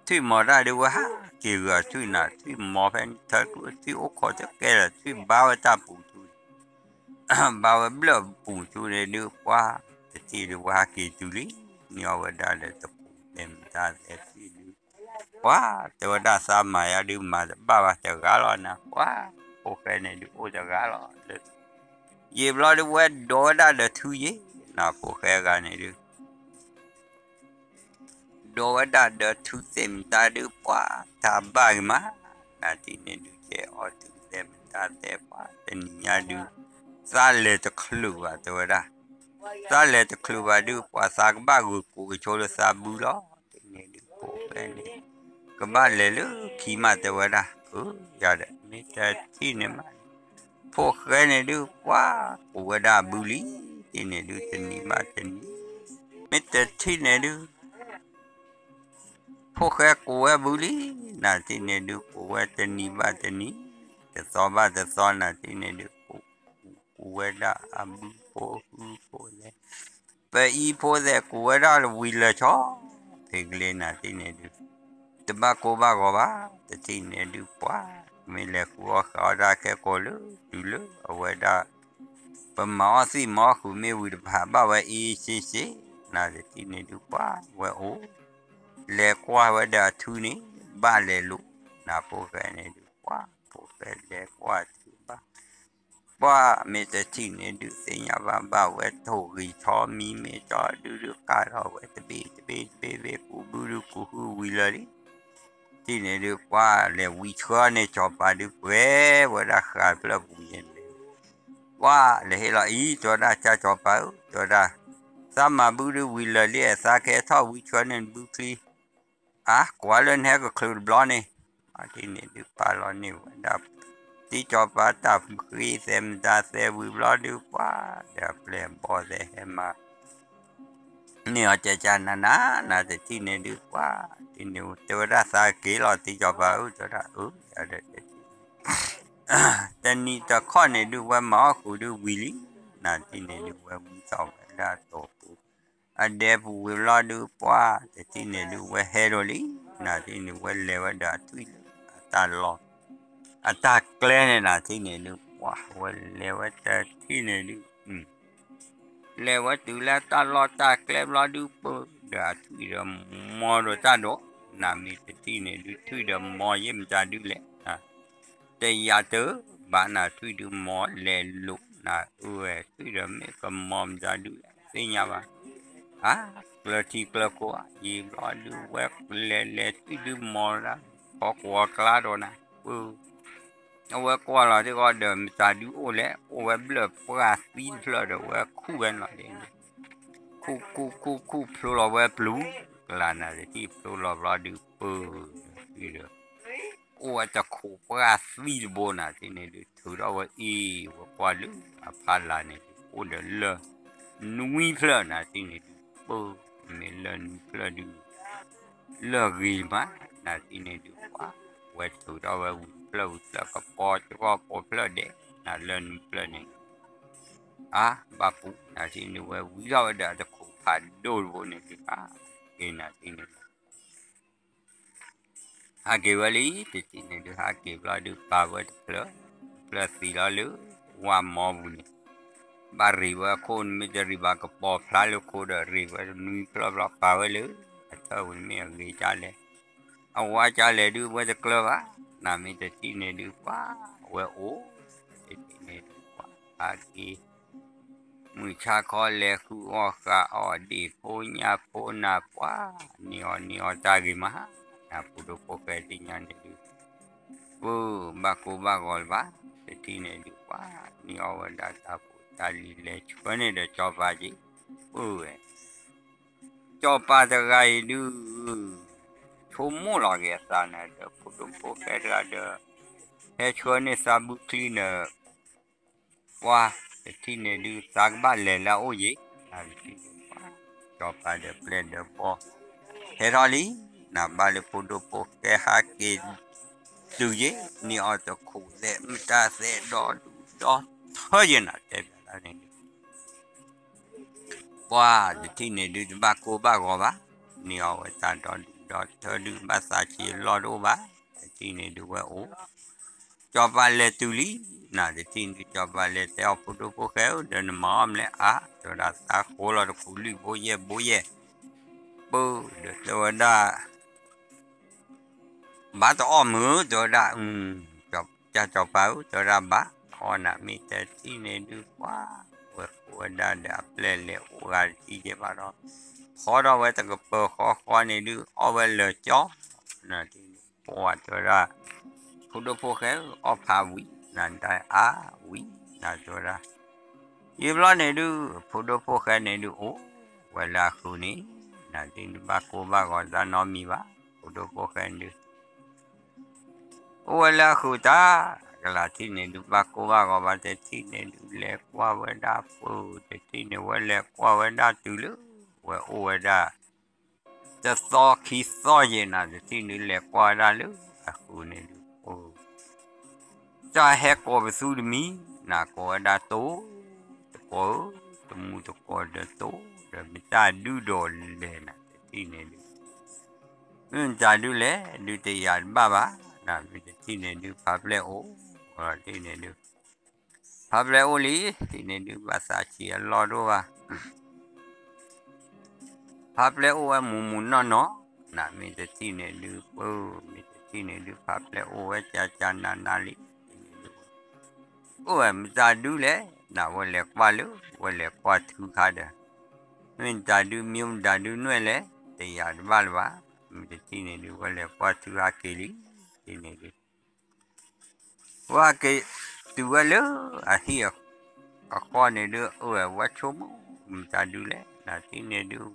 ထွံၣ်မီၤတၢ်ဒုးဝဲဟးက့ၤဂုာ်ထွံၣ်နၤ ထွံၣ်မီၤဖဲန့ၣ်ထၢကု ထွံၣ်အိၣ်ခိးတကဲလၢာ် ထွံၣ်ဘါဝဲတၢ်ပူၤထူ ဘါဝဲဘျၢၣ်ပူၤထူန့ၣ်ဒုး ပှၤတထံၣ်ဒုးဝဲဟးက့ၤတုၤလံ န့ၢ်အီၣ်ဝဲဒၣ်ဒီးတပူၤသဲးမတၤသဲးထွံၣ်ဒုး ပှၤ တဲဝဲဒၣ်သးမၤယါဒုးမၤတဘၣ်ဘၣ်တဂၤလီၤနၤ ပှၤ ဖိၣ်ဃဲန့ၣ်ဒုးအိၣ်တဂၤလီၤလၢ ယံာ်ဘျီဒုးဝဲဒိးဝဲဒၣ်ဒီးထူယ့ၣ် နၤဖိၣ်ဃဲဂၤန့ၣ်ဒုး ဒိးဝဲဒၣ်ဒီးထူသဲးမတၤဒုး ပှၤ တၢ်ဘၣ်ဂ့ၤမး နၤထံၣ်န့ၣ်ဒုး ကဲအီၣ်ထူသဲးမတၤသဲး ပှၤ တနံၤညါဒုး သးလဲၤတချုးဘၣ် တဲဝဲဒၣ် သးလဲၤတချုးဘၣ်ဒုး ပှၤသးကဘၣ်ဂုာ်ကိးကဆိလၢသးဘုလီၤ တန့ၣ်ဒုး ဖိၣ်ဃဲန့ၣ် ကဘၣ်လဲၤလၢခံမး တဲဝဲဒၣ် အၢ ယၤဒီး မ့ၢ်တထံၣ်န့ၣ်မး ဖိၣ်ဃဲန့ၣ်ဒုး ပှၤ ကိးဝဲဒၣ်အဘုလံ တန့ၣ်ဒုး တနံၤဘၣ်တနံၤ မ့ၢ်တထံၣ်န့ၣ်ဒုး ဖိၣ်ဃဲကိးဝဲဘုလံ နၤထံၣ်န့ၣ်ဒုး ကိးဝဲတနံၤဘၣ်တနံၤ တသီဘၣ်တသီ နၤထံၣ်န့ၣ်ဒုး ကိးဝဲဒၣ်အဘုဖိဟုဖိလဲၣ် ပအံၤဖိသဲးကိးဝဲဒၣ်ဝံၤလၢာ်ဆီ ဖံးကလ့ နၤထံၣ်န့ၣ်ဒုး တဘၣ်ကိၢ်ဘၣ်ဂီၤဘၣ် တထံၣ်န့ၣ်ဒုး ပှၤ မ့ၢ်လဲၤဃုအီၣ်ဃုအီၣ်တၢ်ခဲကိာ်လၢ တုၤလၢအဝဲဒၣ် ပမၤအီၣ်သံၣ်မၤအီၣ်ဃုာ်မ့ၢ်ဝံၤတဖၣ် ဘၣ်ဝဲအ့ၣ်ဆ့ဆ့ နၤတထံၣ်န့ၣ်ဒုး ပှၤ ဝဲအိၣ် လဲၤကွၢ်ဝဲဒီးအထူန့ၣ် ဘၣ်လဲၤလိာ် နၤဖိၣ်ဃဲန့ၣ်ဒုး ပှၤ ဖိၣ်ဃဲလဲၤကွၢ်ထူဘၣ် ပှၤ မ့ၢ်တထံၣ်န့ၣ်ဒုး သ့ၣ်ညါဘၣ်ဘၣ်ဝဲထိၣ်ဂံၤဆီမံၤမ့ၢ်ကၠီဒုးဒုးကၢ်ထီၣ်ဝဲတဘ့ၣ်တဘ့ၣ်တဘ့ၣ်ဘ့ၣ် ကူးဘုဒုးကူးဟုဝံၤလၢာ်လံ ထံၣ်န့ၣ်ဒုး ပှၤလဲၤဝံဆှၢန့ၢ်စီၤပၤဒုး ပှဲၤဝဲဒၣ်ဃာ်ဖျၢၣ်ပူၤယဲၢ်န့ၣ် ပှၤလဲၤဟ့ၣ်လီၤအံၤ တဲဝဲဒၣ် ကၢ်စီၤပၤဧၢ တဲဝဲဒၣ် သးမၤဘုဒုးဝံၤလၢာ်လံ သးကဟဲထီၣ်ဝံဆှၢန့ၢ်နဘုချံ အါ ကွၢ်လၢနဟဲကချုးတဘျီန့ၣ် အထံၣ်န့ၣ်ဒုး ပာ်လီၤန့ၢ်ဝဲဒၣ် တံၢ်စီၤပၤတၢ်ဃ့သဲးမတၤသဲးဝံၤဘျီဒုး ပှၤဒီးအပျဲၢ်အဘီၣ်သဲးဟဲမၤ န့ၢ်အီၤကကနၤနၤ နၤတထံၣ်န့ၣ်ဒုး ပှၤ ထံၣ်န့ၣ် တဲဝဲဒၣ်သးက့ၤလီၤ တံၢ်စီၤပၤဧၢ တဲဝဲဒၣ်အၢ ဒီးတထံၣ် တနံၤတခီန့ၣ်ဒုး ဝဲမၤအီၣ်ဃုာ်ဒုးဝံၤလံ နၤတထံၣ်န့ၣ်ဒုး ဝဲဝံထီၣ်ဝဲဒၣ်တိာ်ပူၤ အဒဲပူၤဝံၤဘျီဒုး ပှၤ တထံၣ်န့ၣ်ဒုး ဝဲဟဲဒိၣ်လံ နၤတထံၣ်န့ၣ် ဝဲလဲၤဝဲဒီးအထွံၣ်လၢအတၢ်လီၢ် အတၢ်ကျဲန့ၣ် နၤတထံၣ်န့ၣ်ဒုး ပှၤ ဝဲလဲၤဝဲတထံၣ်န့ၣ်ဒုး လဲၤဝဲတုၤလၢတၢ်လီၢ်တၢ်ကျဲဘျီဒုး ပၢၢ်ဒီးအထွံၣ်ဒီးမီၤဒိၣ်တၢ်ဒိၣ် နၤမ့ၢ်တထံၣ်န့ၣ်ဒုး ထွံၣ်ဒီးမီၤယဲၢ်မတၤဒုးလဲၣ် တယာ်တၢ်ဘၣ် နၤထွံၣ်ဒုးမီၤလဲၤလိာ် နၤအၢဝဲ ထွံၣ်ဒီးမ့ၢ်ကမီၤမတၤဒုးလဲၣ် သ့ၣ်ညါဘၣ် အါ ကျၢထံကျၢကိး ယံာ်ဘျီဒုး ဝဲလဲၤလဲၤထွံၣ်ဒုးမီၤဒၣ် ခီကွီၤကျါဒီးနၤ ပၢၢ် အဝဲကွၢ်လီၤတ့ၢ်ဃီဒီး မတၤဒုးအိၣ်လဲၣ် အိၣ်ဝဲဘျၢၣ်ပှၢ်သံတဖျၢၣ်ဒီး ဝဲခူၣ်ဝဲန့ၣ်လီၤ ခူၣ်ခူၣ်ခူၣ်ခူၣ်ဖျိလီၤဝဲပျူၤ ကလၤနၤတထံၣ်ဖျိလီၤဘျီဒုး ပၢၢ် ထွံၣ်ဒီး အိၣ်ဝဲတခိးပှၢ်သံတဘိ နၤတထံၣ်န့ၣ်ဒုး ထုးထီၣ်ဝဲအံၤ ဝဲကွၢ်လၢအဖီလာ်န့ၣ်ဒုး အိၣ်ဒီးလၢၢ်နွံဖျၢၣ် နၤတထံၣ်န့ၣ်ဒုး ပၢၢ် မ့ၢ်လၢၢ်နွံဖျၢၣ်ဒုး လၢၢ်ဂ့ၤမး နၤတထံၣ်န့ၣ်ဒုး ပှၤ ဝဲထုးထီၣ်ဝဲဝံၤတဖျၢၣ်ဝံၤတဖျၢၣ် ကပီၤကပီၤပိာ်ဖျၢၣ်ဒဲး နၤလၢၢ်နွံဖျၢၣ်န့ၣ် အါ ဘၣ်ပူၤ နၤတထံၣ်န့ၣ် ဝဲဝံထီၣ်ဝဲဒီးအတခိးဖးဒိၣ်တဘိန့ၣ်ဒုး အါ က့ၤ နၤတထံၣ်န့ၣ် ဟးက့ၤဝဲလံ တထံၣ်န့ၣ်ဒုး ဟးက့ၤဘျီဒုး ပာ်ဝဲတဖျၢၣ် တဖျၢၣ်သံလီၤလၢ ဝၣ်မီပူၤန့ၣ် ဘၣ်ရံၣ်ဝဲအခိၣ်န့ၣ် မ့ၢ်တရံၣ်ဘၣ်ကပီၤဖျါလၢခိၣ်ဒီး ရံၣ်ဝဲနွံဖျၢၣ်ဘျီ ပာ်ဝဲလၢ အထၢၣ်ဝံၤမ့ၢ်အဂ့ၤကလဲၣ် အဝါကလဲၣ်ဒုး ဝဲတကျၢၤဘၣ် နၤမ့ၢ်တထံၣ်န့ၣ်ဒုး ပှၤ ဝဲအိၣ် တထံၣ်န့ၣ်ဒုး ပှၤ ဟးက့ၤ မုၢ်ဆါခီလဲၤဃုအီၣ်ဃာ်အီၣ်ဒ့ၣ်ဖိညၣ်ဖိနၤ ပှၤ န့ၢ်အီၣ်န့ၢ်အီၣ်တၢ်ဂ့ၤမး နၤဖိဒိၣ်ဖိၣ်ဃဲသ့ၣ်ညါန့ၣ်ဒုး ပၢ် ဘၣ်ကိၢ်ဘၣ်ဂီၤလၢၤဘၣ် တထံၣ်န့ၣ်ဒုး ပှၤ န့ၢ်အီၣ်ဝဲဒၣ်တၢ်ဖိတၢ်လံၤလဲၤဆှၢန့ၢ်ဒီးစီၤပၤက့ၤ ပၢ်ဝဲ စီၤပၤတဂၤအံၤဒုး ဆိကမိၣ်လီၤက့ၤအသးနၤဒီး ဖိဒိၣ်ဖိၣ်ဃဲတဂၤဒီး ဟဲဆှၢန့ၢ်သးဘုချံန့ၣ် ပှၤ တထံၣ်န့ၣ်ဒုး သးကဘၣ်လဲၤလၢအအိၣ်ယံၤ နၤတထံၣ်န့ၣ် ပှၤ စီၤပၤဒီးပျဲၢ်ဒီးဘီ ဟဲထီၣ်လံ နၤဘၣ်လၢဖိဒိၣ်ဖိၣ်ဃဲဟးက့ၤ တုၤယဲ န့ၢ်အီၤတခိၣ်သဲး မတၤသဲးဒီဒူၣ်ဒီထၢယဲနၤ တဲဘၣ်ဒၣ်န့ၣ်ဒုး ပှၤတထံၣ်န့ၣ်ဒုး တဘၣ်ကိၢ်ဘၣ်ဂီၤဘၣ်, န့ၢ်အီၤဝဲတၢ်ဒီဒူၣ်ဒီထၢဒုး ဘၣ်သးဆံးအလီၢ်တအိၣ်ဘၣ်, တထံၣ်န့ၣ်ဒုးဝဲအိၣ် စီၤပၤလဲၤတုၤလံ, နတထံၣ်န့ၣ် စီၤပၤလဲၤတဲအီၤ ဖိဒိၣ်ဖိၣ်ဃဲဧၢ, ဒီးနမၤအီၣ်မလဲၣ်အါ, တဲဝဲဒၣ် သးဃိလီၤတခိၣ်လွံၢ်ဘိယဲၢ်ဘိယဲၢ်, ပၢ်ဒီးတဲဝဲဒၣ် ဘၣ်တအီၣ်မုာ် တဲဝဲဒၣ်, ကၢ်စီၤပၤဧၢ, တဲဝဲဒၣ် ဘၣ်အီၣ်နၤ မ့ၢ်တထံၣ်န့ၣ်ဒုး ပှၤဝဲဃိဝဲဒၣ်ဒီးအပျဲၢ်လဲၤအိၣ်ဂၤတထံၣ်ယဲၢ်ဘၣ်ဒီး ဖီထီၣ်ဝဲတကပၤဃီဃီန့ၣ်ဒုး အီၣ်ဝဲလၢာ်ကၠီ, နတထံၣ်န့ၣ် ပှၤတဲဝဲဒၣ် ဖိဒိၣ်ဖိၣ်ဃဲဧၢ, အီၣ်ဖးဝံၤ နတၢ်အါဝံၤ နတဲဝဲဒၣ် ယံာ်ဘျီန့ၣ်ဒုး ဖိဒိၣ်ဖိၣ်ဃဲန့ၣ်ဒုး အိၣ်ဝဲလၢအဃုာ်န့ၣ်, နတထံၣ်န့ၣ် ဘၣ်ကိၢ်ဘၣ်ဂီၤတၢ်နီတမံၤဘၣ်, ဖိဒိၣ်ဖိၣ်ဃဲန့ၣ်ဒုး အိၣ်ဝဲလၢအဃုာ်တၢ်, ကလးထံၣ်န့ၣ်ဒုး ဘၣ်ကိၢ်ဘၣ်ဂီၤဘၣ် တထံၣ်န့ၣ်ဒုး လဲၤကွၢ်ဝဲဒၣ်ပၢ်, တထံၣ်န့ၣ် ဝဲလဲၤကွၢ်ဝဲဒၣ်တုၤလၢ ဝဲအိၣ်ဝဲဒၣ် တသီခံသီယဲၢ်နၤ တထံၣ်န့ၣ်ဒုး လဲၤကွၢ်ဝဲဒၣ်လၢအဃုာ်န့ၣ်ဒုး အိၣ် တၢ်ဟဲကိးပသူတမံၤ, နကိးဝဲဒၣ်တိၢ်တကိးဧၢ, တမူတကိးဒီးတိၢ်ဒီး မတၤဒုဒီးလဲၣ်နၤ တထံၣ်န့ၣ်ဒုး မ့ၢ်မတၤဒုလဲၣ် ဒုးတယာ်တဘၣ်ဘၣ်, နမ့ၢ်တထံၣ်န့ၣ်ဒုး ဖးပျဲၢ်အိၣ်, တထံၣ်န့ၣ်ဒုး ဖးပျဲၢ်အိၣ်လံ, တထံၣ်န့ၣ်ဒုး ဘၣ်သးဆံးအလီၢ်တအိၣ်ဘၣ် ဖးပျဲၢ်အိၣ်ဝဲမုၢ်မုၢ်နီၢ်နီၢ်, နမ့ၢ်တထံၣ်န့ၣ်ဒုး ပၢ်, မ့ၢ်တထံၣ်န့ၣ်ဒုး ဖးပျဲၢ်အိၣ်ဝဲကၢ်ကၢ်နးနးလံ, အိၣ်ဝဲမတၤဒုလဲၣ်, နဝဲလဲၤကွၢ်လၢ ဝဲလဲၤကွၢ်ထုခါဒီး, မ့ၢ်မတၤဒု မ့ၢ်မတၤဒုနွဲၣ်လဲၣ်, တယာ်တဘၣ်လၢၤဘၣ်, မ့ၢ်တထံၣ်န့ၣ်ဒုး ဝဲလဲၤကွၢ်ထုခါက့ၤလံ, တထံၣ်န့ၣ်ဒုး ဝဲက့ၤတုၤဝဲလၢအဟံၣ်အဃီန့ၣ်ဒုး အဝဲဆိကမိၣ် မတၤဒုလဲၣ် နတထံၣ်န့ၣ်ဒုး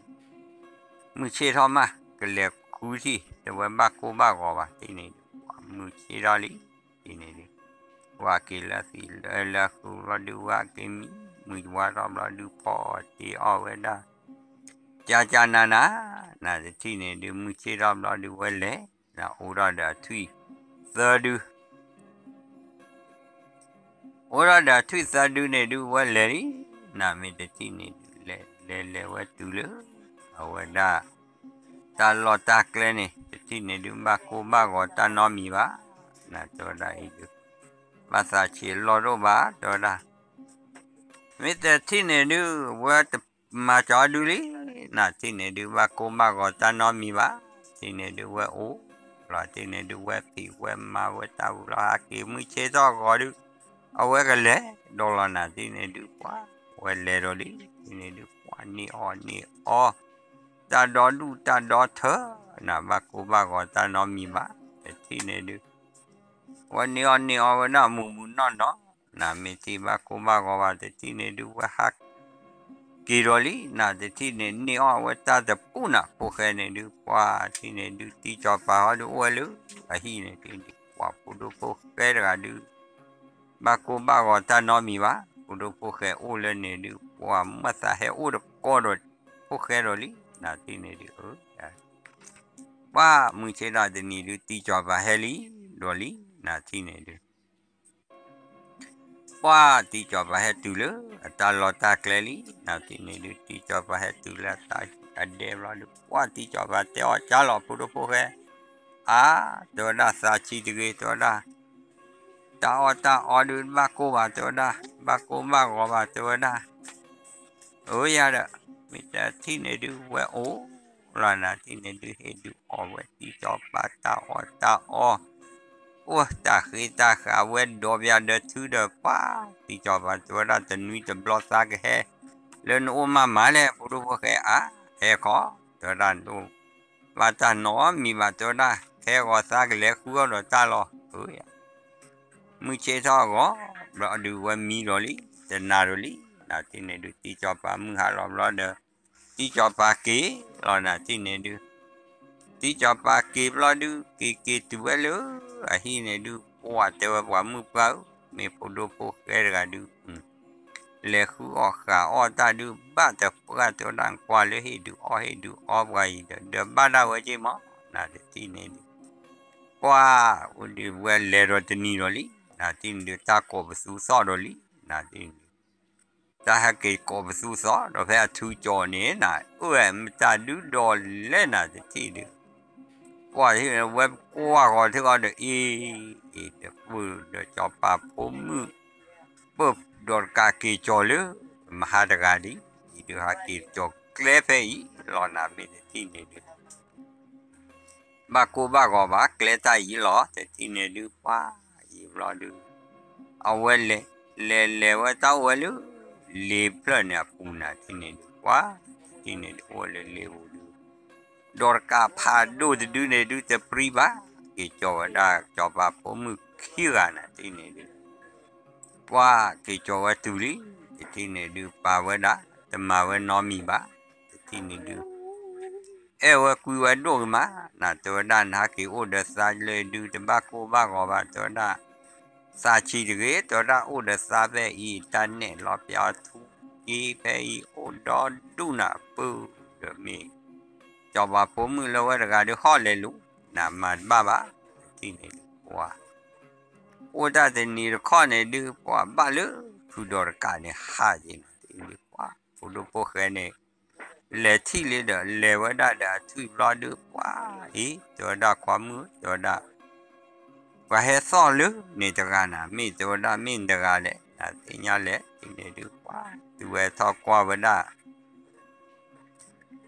မုၢ်ဆ့ၣ်ထီၣ်မး ကလဲၤဃုထံၣ် တဝဲဘၣ်ကိၢ်ဘၣ်ဂီၤဘၣ် တထံၣ်န့ၣ်ဒုး ပှၤမုၢ်ဆ့ၣ်ထီၣ်လံ တထံၣ်န့ၣ်ဒုး ဝဲက့ၤလၢသံးလၢလၢဃုာ်ဘျီဒုး ဝဲက့ၤမံ မုၢ်ဝါထီၣ်ဘျီဒုး ဖီတ့ၢ်အီၣ်ဝဲဒၣ် ကၢ်ကၢ်နးနး နတထံၣ်န့ၣ်ဒုး မုၢ်ဆ့ၣ်ထီၣ်ဘျီဒုး ဝဲလဲၤ အိၣ်ထီၣ်ဒီးအထွံၣ်သၢဒု အိၣ်ထီၣ်ဒီးထွံၣ်သၢဒုန့ၣ်ဒုး ဝဲလဲၤလံ, နမ့ၢ်တထံၣ်န့ၣ်ဒုး လဲၤလဲၤလဲၤဝဲတုၤလၢ အဝဲဒၣ် တၢ်လီၢ်တၢ်ကျဲန့ၣ် တထံၣ်န့ၣ်ဒုး ဘၣ်ကိၢ်ဘၣ်ဂီၤတၢ်နီတမံၤဘၣ်, နတဲဝဲဒၣ်အံၤဒုး ဘၣ်သးဆံးအလီၢ်တအိၣ်ဘၣ် တဲဝဲဒၣ် မ့ၢ်တထံၣ်န့ၣ်ဒုး ဝဲတမၤကီဒုလံ, နထံၣ်န့ၣ်ဒုး ဘၣ်ကိၢ်ဘၣ်ဂီၤတၢ်နီတမံၤဘၣ်, ထံၣ်န့ၣ်ဒုး ဝဲအိၣ်လီၤ, ထံၣ်န့ၣ်ဒုး ဝဲဖံးဝဲမၤဝဲတၢ်ဝံၤလီၤ ဟဲက့ၤမုၢ်ဆ့ၣ်ထီၣ်ဂီၤဒုး အဝဲကလဲၤဒီးလီၤ နထံၣ်န့ၣ်ဒုး ပှၤဝဲလဲၤဒီးလံ, ထံၣ်န့ၣ်ဒုး ပှၤန့ၢ်အီၣ်န့ၢ်အီ တၢ်ဒီဒူၣ်တၢ်ဒီထၢ နဘၣ်ကိၢ်ဘၣ်ဂီၤတၢ်နီတမံၤဘၣ်, တထံၣ်န့ၣ်ဒုး ဝဲန့ၢ်အီၣ်န့ၢ်အီဝဲဒၣ်မုၢ်မုၢ်နီၢ်နီၢ်, နမ့ၢ်ထံၣ်ဘၣ်ကိၢ်ဘၣ်ဂီၤဘၣ် တထံၣ်န့ၣ်ဒုး ဝဲဟးက့ၤဒီးလံ, နတထံၣ်န့ၣ် န့ၢ်အီၣ်ဝဲတၢ်တပူၤနၤ ဖိၣ်ဃဲန့ၣ်ဒုး ပှၤထံၣ်န့ၣ်ဒုး တံကၠီၤပၤဟီဒုး အိၣ်ဝဲလၢအဟံၣ်န့ၣ် ထံၣ်န့ၣ်ဒုး ပှၤဖိဒိၣ်ဖိၣ်ဃဲတဂၤဒုး ဘၣ်ကိၢ်ဘၣ်ဂီၤတၢ်နီတမံၤဘၣ်, ဖိဒိၣ်ဖိၣ်ဃဲအိၣ်လၢန့ၣ်ဒုး ပှၤမၤသးဟဲအိၣ်တကိးဒီး ဖိၣ်ဃဲဒီးလံ, နထံၣ်န့ၣ်ဒုး ပှၤမုၢ်ဆ့ၣ်ထီၣ်တနံၤဒုး တံကၠီၤပၤဟဲလံ ဒီးလံ, နထံၣ်န့ၣ်ဒုး ပှၤတံကၠီၤပၤဟဲတုၤလၢအတၢ်လီၢ်တၢ်ကျဲလံ, နထံၣ်န့ၣ်ဒုး တံကၠီၤပၤဟဲတုၤလၢအတၢ်အဒဲဘျီဒုး ပှၤတံကၠီၤပၤတဲအီၤ ကၢ်လီၤ ဖိဒိၣ်ဖိၣ်ဃဲ, အါ တဲဝဲဒၣ် သးဆံးတဂ့ၤ တဲဝဲဒၣ် တၢ်အီၣ်တၢ်အီဒုး တဘၣ်ကိၢ်ဘၣ် တဲဝဲဒၣ်, ဘၣ်ကိၢ်ဘၣ်ဂီၤဘၣ် တဲဝဲဒၣ်, အၢ ယၤဒီး မ့ၢ်တထံၣ်န့ၣ်ဒုး ဝဲအိၣ်လီၤ နထံၣ်န့ၣ်ဒုး ဟ့ၣ်ဒုးအီၣ်ဝဲ တံကၠီၤပၤတၢ်အီၣ်တၢ်အီ, အိၣ်တၢ်ဃ့တၢ်ဃာ်ဝဲဒီး ပယၤဒီးထုဒီး ပှၤတံကၠီၤပၤ တဲဝဲဒၣ် တနွံတဘျီသးကဟဲ လၢနအိၣ်မးမးလဲၣ် ဖိဒိၣ်ဖိၣ်ဃဲ အါ ဟဲခီ တဲဝဲဒၣ် ဘၣ်တၢ်နီတမံၤဘၣ် တဲဝဲဒၣ် ဟဲဂီၤသးကလဲၤဃုအီၣ်ဒီးတၢ်လီၤ အၢ ယၤ မုၢ်ဆ့ၣ်ထီၣ်အဂီၢ် ဘျီဒုးဝဲမံဒီးလံ, တနၤဒီးလံ, နထံၣ်န့ၣ်ဒုး တံကၠီၤပၤမုၢ်ဟါလီၤဘျီဒီး တံကၠီၤပၤက့ၤလီၤ နထံၣ်န့ၣ်ဒုး တံကၠီၤပၤက့ၤဘျီဒုး က့ၤက့ၤတုၤဝဲလၢအဟံၣ်န့ၣ်ဒုး ပှၤတဲဝဲပှၤမုၣ်ပှၢ်ဧၢ, မ့ၢ်ဖိဒိၣ်ဖိၣ်ဃဲတဂၤဒုး လဲၤဃုအီၣ်ဃာ်အီၣ်တၢ်ဒုး ဘၣ်တပှၢ်တဲဝဲဒၣ် ကွၢ်လၢဟ့ၣ်ဒုးအီၣ်ဟ့ၣ်ဒုးအီပှၤအံၤဒီး ဒီးဘၣ်ဒၣ်ဝဲက့ၤမး, နတထံၣ်န့ၣ်ဒုး ပှၤ အိၣ်ဒံးဝဲလဲၤဒီးတနံၤဒီးလံ, နတံၢ်န့ၣ်ဒုး တၢ်ကိးပသူသီၣ်ဒီးလံ, နတံၢ်န့ၣ်ဒုး တၢ်ဟဲက့ၤကိးပသူသီၣ်ဒီး ဖဲအထူကၠီၤန့ၣ် နအိၣ်ဝဲမတၤဒုဒီးလဲၣ် နတထံၣ်ဒုး ပှၤဝဲကွၢ်ဂီၤထံဂီၤဒီး အ့ၣ် အ့ၣ် ဒီးပၢၢ်ဒီးစီၤပၤဖိမုၣ် ပၢၢ်ဒီးတကးက့ၤကၠီၤလၢ မဟါတဂၤဒ်အံၤဒုး ဟးက့ၤကၠီၤကျဲဖဲအံၤလီၤ နမ့ၢ်တထံၣ်န့ၣ်ဒုး ဘၣ်ကိၢ်ဘၣ်ဂီၤဘၣ် ကျဲတၢ်အံၤလီၤ တထံၣ်န့ၣ်ဒုး ပှၤအံၤဘျီဒုး အဝဲလဲၤ လဲၤလဲၤဝဲတၢ်အိၣ်ဝဲလၢ လ့ဖျၢၣ်န့ၣ်အပူၤ နတထံၣ်န့ၣ်ဒုး ပှၤ တထံၣ်န့ၣ်ဒုး အိၣ်လၢလ့ပူၤဒုး ဒီးတကးဖးဒိၣ်တဒုန့ၣ်ဒုး တပြံဘၣ် က့ၤကၠီၤဝဲဒၣ် စီၤပၤဖိမုၣ်ခံဂၤ နတထံၣ်န့ၣ်ဒုး ပှၤက့ၤကၠီၤဝဲတုၤလံ, တထံၣ်န့ၣ်ဒုး ပာ်ဝဲဒၣ် တမၤဝဲနီတမံၤဘၣ်, တထံၣ်န့ၣ်ဒုး အဲၣ်ဝဲကွံဝဲဒိၣ်ကမး, နတဲဝဲဒၣ် နဟးက့ၤအိၣ်ဒီးသးလၢဒုး တဘၣ်ကိၢ်ဘၣ်ဂီၤဘၣ်, တဲဝဲဒၣ် သးဆံးတဂ့ၤ, တဲဝဲဒၣ် အိၣ်ဒီးသးဖဲအံၤ တၢ်နဲၣ်လီၤပျီအထူက့ဖဲအံၤ အိၣ်ဒီဒူၣ်နၤ ပၢၢ်ဒီးမ့ၢ် စီၤပၤဖိမုၣ်လၢဝဲတဂၤဒုး ဟီၣ်လဲၤလူၤ, နမၤတဘၣ်ဘၣ်, တထံၣ်န့ၣ်ဒုး ပှၤ အိၣ်တၢ်တနံၤတခီန့ၣ်ဒုး ပှၤဘၣ်လၢဖုဒီးတကးန့ၣ် ဟးက့ၤနၤတဒုး ပှၤ ဖိဒိၣ်ဖိၣ်ဃဲန့ၣ် လဲၤထံၣ်လံဒီး လဲၤဝဲဒၣ်ဒီးအထွံၣ်ဘျီဒုး ပှၤအံၤ တဲဝဲဒၣ် ခွါမုၣ် တဲဝဲဒၣ် ပှၤဟဲသီၣ်လၢန့ၣ်တဂၤနၤ မ့ၢ်တဲဝဲဒၣ် မ့ၢ်နတဂၤလဲၣ် နသ့ၣ်ညါလဲၣ် တထံၣ်န့ၣ်ဒုး ပှၤ တုၤဝဲထီၣ်ကွၢ်ဝဲဒၣ်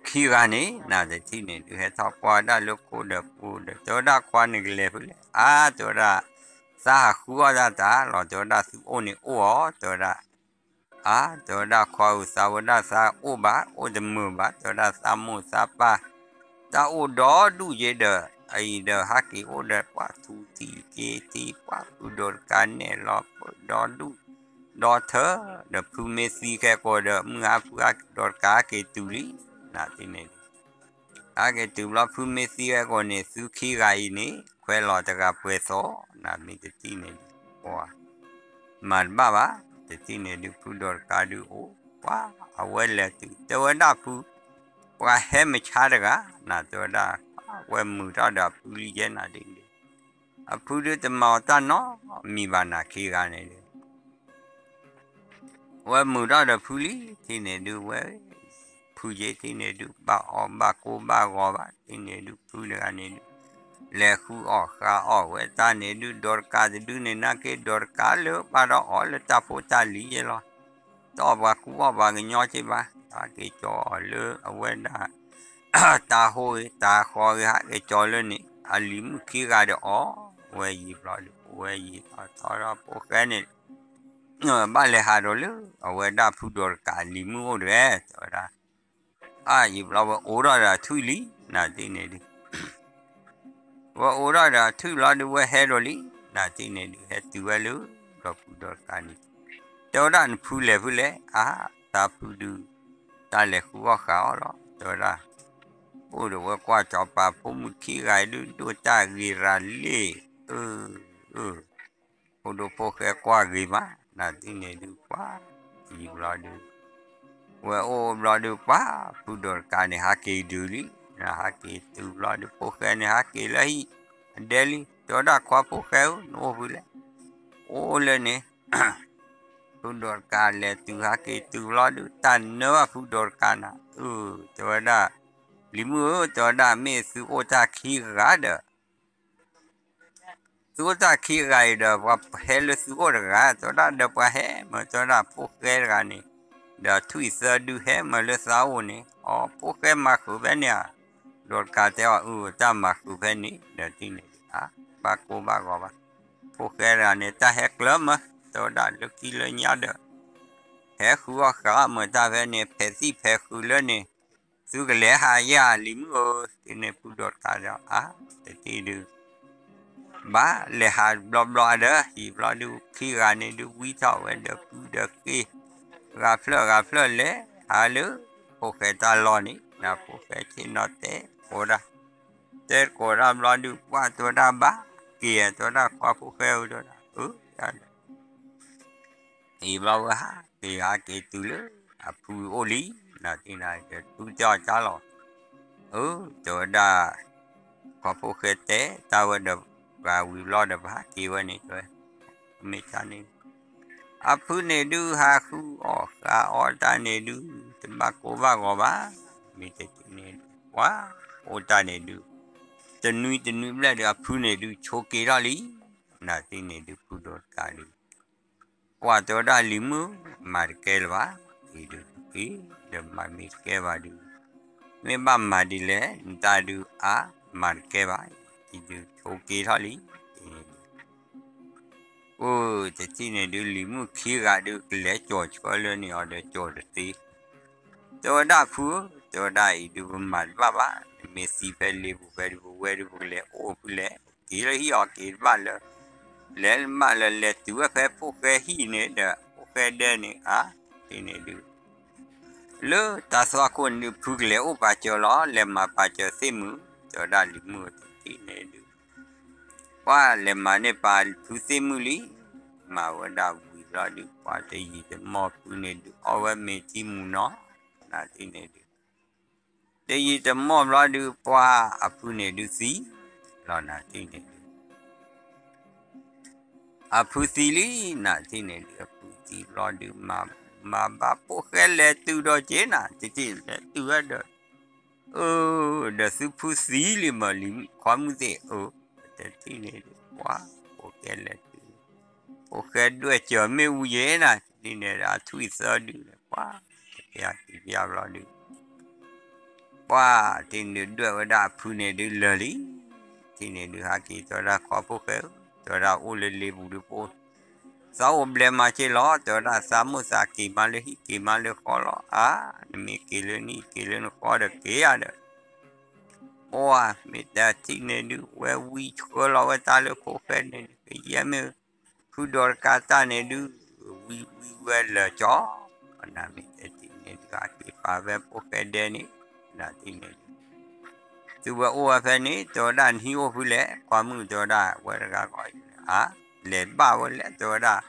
ခံဂၤန့ၣ် နတထံၣ်န့ၣ်ဒုး ဟဲထီၣ်ကွၢ်ဝဲဒၣ်လၢခိဒီးပူၤဒီး တဲဝဲဒၣ် ခွါ နကလဲၤဖဲလဲၣ်, အါ တဲဝဲဒၣ် သးဟးဃုအီၣ်တၢ်တၢ်လီၤ တဲဝဲဒၣ် သုအိၣ်န့ၣ်အိၣ်အီၤ တဲဝဲဒၣ် အါ တဲဝဲဒၣ် ခွါဧၢ သးဝဲဒၣ်သးအိၣ်ဘၣ် အိၣ်တမုာ်ဘၣ် တဲဝဲဒၣ် သးမိၢ်သးပၢ် တၢ်အိၣ်ဒီဒူၣ်က့ဒီး အအံၤဒီး ဟးက့ၤအိၣ်ဒီးပှၤထူထံက့ထံ ပှၤဖုဒီးတကးနဲၣ်လီၤပၢၢ်ဒီဒူၣ် ဒီထၢ ဒီးဖုမ့ၢ်သံခဲကိာ်ဒီး မုၢ်ဟါဖုဒီးတကးဟဲက့ၤတုၤလံ နတထံၣ်န့ၣ်ဒုး ဟဲက့ၤတုၤဘျီ ဖုမ့ၢ်သံခဲကိာ်န့ၣ် သုခံဂၤအံၤန့ၣ် ခွဲးလီၤတဂၤပှဲၤသီ နမ့ၢ်တထံၣ်န့ၣ်ဒုး ပှၤ မၤတဘၣ်ဘၣ်, တထံၣ်န့ၣ်ဒုး ဖုဒီးတကးဒုးအိၣ် ပှၤ အဝဲလဲၤတုၤ တဲဝဲဒၣ်ဖု ပှၤဟဲမုၢ်ဆါတဂၤ နတဲဝဲဒၣ် ဝဲမုာ်ထီၣ်ဒီးအဖုလံယဲနၤဒ်န့ၣ် အဖုဒုးတမၤအီၤတၢ်နီတမံၤဘၣ်နၤ ခံဂၤန့ၣ်ဒုး ဝဲမုာ်ထီၣ်ဒီးဖုလံ ထံၣ်န့ၣ်ဒုးဝဲ ဖုက့ထံၣ်န့ၣ်ဒုး ဘၣ်အီၣ်ဘၣ်ကိၢ်ဘၣ်ဂီၤဘၣ် ထံၣ်န့ၣ်ဒုး ဖုတဂၤန့ၣ်ဒုး လဲၤဃုအီၣ်ဃုအီၣ်ဝဲတၢ်န့ၣ်ဒုး ဒီးတကးတဒုန့ၣ် နာ်က့ဒီးတကးလၢ ဘၣ်ဒီးအီၣ်လၢတၢ်ဖိတၢ်လံၤယဲလီၤ တအီၣ်ပှၤကူအီၣ်ပှၤကညီက့ဘၣ် ဟးက့ၤကၠီၤအီၤလၢအဝဲဒၣ် တၢ်ဟိဂ့ၤ တၢ်ဃီဂ့ၤ ဟးက့ၤကၠီၤလၢန့ၣ် အလံၤမုၣ်ခံဂၤဒီးအီၣ်ဝဲယံာ်ဘျီဒုး ဝဲယံာ်ထီၣ်ထီၣ်ဒီးဖိၣ်ဃဲန့ၣ် ဘၣ်လဲၤဟးဒီးလၢ အဝဲဒၣ်ဖုဒီးတကးလံၤမုၣ်အိၣ်တဂ့ၤ တဲဝဲဒၣ် အါယံာ်ဘျီဝဲအိးထီၣ်ဒီးအထွံၣ်လံ နတထံၣ်န့ၣ်ဒုး ဝဲအိးထီၣ်ဒီးအထွံၣ်ဘျီဒုး ဝဲဟဲဒီးလံ နတထံၣ်န့ၣ်ဒုး ဟဲတုၤဝဲလၢ ဒီးဖုဒီးတကးန့ၣ် တဲဝဲဒၣ်နဖုလဲၤဖဲလဲၣ် အါ တၢ်ဖုဒုး တၢ်လဲၤဃုအီၣ်ဃုအီၣ်လီၤ တဲဝဲဒၣ် အိၣ်ဒီးဝဲကွၢ်စီၤပၤဖိမုၣ်ခံဂၤအံၤဒုး ဒိၣ်တၢ်ဂ့ၤရၤလ့ၣ် အၢ အၢ ဖိဒိၣ်ဖိၣ်ဃဲကွၢ်ဂ့ၤမး နတထံၣ်န့ၣ်ဒုး ပှၤ ယံာ်ဘျီဒုး ဝဲအိၣ်ဘျီဒုး ပှၤ ဖုဒီးတကးန့ၣ် ဟးက့ၤဒုးလံ နဟးက့ၤတုၤဘျီဒုး ဖိၣ်ဃဲန့ၣ် ဟးက့ၤလၢဟံၣ် အဒဲလံ တဲဝဲဒၣ်ခွါဖိၣ်ဃဲဧၢ နအိၣ်ဖဲလဲၣ် အိၣ်လၢန့ၣ် ဖုဒီးတကးလဲၤတုၤဟးက့ၤတုၤဘျီဒုး တၢ်နၢဘၣ်ဖုဒီးတကးနၤ အၢ တဲဝဲဒၣ် လံၤမုၣ်ဧၢ တဲဝဲဒၣ် မ့ၢ်သုအိၣ်တၢ်ခံဂၤဒီး သုအိၣ်တၢ်ခံဂၤအံၤဒီး ပှၤဟဲလၢသုအိၣ်တဂၤ တဲဝဲဒၣ် ဒီးပှၤဟဲမၢ တဲဝဲဒၣ် ဖိၣ်ဃဲတဂၤန့ၣ် ဒီးထွံၣ်သၢဒုဟဲမၢလၢသးအိၣ်န့ၣ် အီ ဖိၣ်ဃဲမၤဃုာ်ဖဲန့ၣ်ဧါ ဒီးတကးတဲအီၤ အၢ တၢ်မၤဃုာ်ဖဲန့ၣ် ဒီးတထံၣ်န့ၣ်ဒုး အါ ဘၣ်ကိၢ်ဘၣ်ဂီၤဘၣ် ဖိၣ်ဃဲတဂၤန့ၣ် တၢ်ဟဲကျၢၤမၢ တဲဝဲဒၣ်လၢခံလၢညါဒီး ဟဲဃုအီၣ်ဃုအီၣ်မၢတၢ်ဖဲန့ၣ် ဖဲးသံၣ်ဖဲးဃုာ်လၢန့ၣ် သုကလဲၤဟးယၤလံၤမုၣ်ဧၢ တထံၣ်န့ၣ်ဖုဒီးတကးဒီး အါ တထံၣ်ဒုး ဘၣ်လဲၤဟးဘျီဘျီဒီး ယံာ်ဘျီဒုး ခံဂၤန့ၣ်ဒုး ဝံထီၣ်ဝဲဒီးကုဒီးက့ၢ် ဂၤဖျၢၣ်ဂၤဖျၢၣ်လဲၤဟးလၢ ဖိၣ်ဃဲတၢ်လီၢ်န့ၣ် နဖိၣ်ဃဲဆ့ၣ်နီၤတဲကိးဒၣ် တဲကိးဒၣ်ဘျီဒုး ပှၤတဲဝဲဒၣ်ဘၣ်က့ၤ တဲဝဲဒၣ်ခွါဖိၣ်ဃဲဧၢ တဲဝဲဒၣ် အၢ အံၤဘျီဝဲဟးက့ၤဟးက့ၤတုၤလၢ အဖုအိၣ်လံ နတထံၣ်န့ၣ်ဒုး ဖုတဲအီၤကၢ်လီၤ အၢ တဲဝဲဒၣ် ခွါဖိၣ်ဃဲတဲတၢ်ဝဲဒီး ပှၤဝံၤဘျီဒီး ပဟးက့ၤဝဲန့ၣ်တဲဝဲ, မ့ၢ်တၢ်န့ၣ် အဖုန့ၣ်ဒုး ဟးဃုအီၣ်ဃုအီတၢ်န့ၣ်ဒုး တဘၣ်ကိၢ်ဘၣ်ဂီၤဘၣ်, မ့ၢ်တန့ၣ်ဒုး ပှၤအိၣ်တၢ်န့ၣ်ဒုး တနွံတနွံဘျဲၣ်ဒုး အဖုန့ၣ်ဒုး ဆိးက့ၤထီၣ်လံ, နၤသ့ၣ်န့ၣ်ဒုး ဖုဒီးတကးဒုး ပှၤတဲဝဲဒၣ်လံၤမုၣ် မၤတကဲလၢၤဘၣ်, အံၤဒုး အ့ ဒီးမၤမ့ၢ်တကဲဘၣ်ဒုး မ့ၢ်ဘၣ်မၤဒ်လဲၣ် နတၢ်ဒုးအါ မၤတကဲဘၣ်, အံၤဒုးဆိးက့ၤထီၣ်လံ, အ့ အိၣ်တထံၣ်န့ၣ်ဒုး လံၤမုၣ်ခံဂၤဒုး ကလဲၤကၠီၤဆှၢလၢန့ၣ်အီၤဒီးကၠီၤတသ့, တဲဝဲဒၣ်ဖုဧၢ, တဲဝဲဒၣ်အံၤဒုး ပမၤတဘၣ်ဘၣ်, နမ့ၢ်သံဖဲလ့ပူၤဖဲဒုး ပဝဲဒုး ပကလဲၤအိၣ်ဖုလဲၣ်, က့ၤလၢဟံၣ်အီၤက့ၤတဘၣ်လၢ လဲၤမးလၢလဲၤတုၤဝဲဖဲဖိၣ်ဃဲဟံၣ်န့ၣ်ဒီး ဖိၣ်ဃဲဒဲန့ၣ် အါ တထံၣ်န့ၣ်ဒုး လၢတၢ်သွၣ်ခိၣ်န့ၣ်ဒုး ဖုကလဲၤအိၣ်ပာ်စၢၤလီၤ, လဲၤမၤပာ်စၢၤသ့ၣ်မုၣ်, တဲဝဲဒၣ်လံၤမုၣ်တထံၣ်န့ၣ်ဒုး ပှၤလဲၤမၤန့ၢ်ပာ်ဖုသ့ၣ်မုၣ်လံ, မၤဝဲဒၣ်ဝံၤဘျီဒုး ပှၤတယံာ်တမီၢ်ဖုန့ၣ်ဒုး အီၣ်ဝဲမ့ၤထံမူၤနီၤ, နၤသ့ၣ်န့ၣ်ဒုး တယံာ်တမီၢ်ဘျီဒုး ပှၤအဖုန့ၣ်ဒုးသံ, လီၤနၤသ့ၣ်န့ၣ်ဒုး အဖုသံလံ, နၤသ့ၣ်န့ၣ်ဒုး အဖုသံဘျီဒုး မၤဘၣ်ဖိၣ်ဃဲလဲၤတုၤဒီးက့ၤနၤ, တထံၣ်လဲၤတုၤဝဲဒီး အၢ ဒီးသုဖုသံလံမး လံၤခွါမုၣ်သ့ၣ်ဧၢ, တထံၣ်န့ၣ်ဒုး ပှၤဖိၣ်ဃဲလဲၤတုၤ, ဖိၣ်ဃဲဒွဲၣ်စၢၤမ့ၣ်အူယဲနၤ, တထံၣ်န့ၣ်ဒီး အထွံၣ်သၢဒုးန့ၣ် ပှၤ တပျၢ်တပျၢ်ဘျီဒုး ပှၤတထံၣ်န့ၣ်ဒုး ဒွဲၣ်ဝဲဒၣ်အဖုန့ၣ်ဒုးလၢာ်လံ, တထံၣ်န့ၣ်ဒုး ဟးက့ၤတဲဝဲဒၣ်ခွါဖိၣ်ဃဲဧၢ, တဲဝဲဒၣ်အိၣ်လၢလ့ပူၤဒုး ပအိၣ် သးအိၣ်ဘျဲမးက့လီၤ, တဲဝဲဒၣ်သးမိၣ်သးက့ၤမးလၢဟံၣ်က့ၤမးလၢဃီလီၤ, အါ နမ့ၢ်က့ၤလၢနဟံၣ်က့ၤလၢနဃီဒီးက့ၤဧါဒီး ပှၤမ့ၢ်တထံၣ်န့ၣ်ဒုး ဝဲဝံဆှၢလီၤဝဲတၢ်လၢဖိၣ်ဃဲန့ၣ် ကယဲၢ်မ့ၢ် ဖုဒီးတကးတၢ်န့ၣ်ဒုး ဝံဝံဝဲလၢာ်ကၠီ, နမ့ၢ်တထံၣ်န့ၣ်ဒုး အက့ၤပာ်ဝဲဖိၣ်ဃဲဒဲန့ၣ် နထံၣ်န့ၣ်ဒုး သုဝဲအိၣ်ဝဲဖဲန့ၣ် တဲဝဲဒၣ်နဟံၣ်အိၣ်ဖုလဲၣ်, ခွါမုၣ်တဲဝဲဒၣ်ဝဲတဂၤကီးအံၤ အါ လဲၤဘၣ်ဝဲလဲၣ် တဲဝဲဒၣ်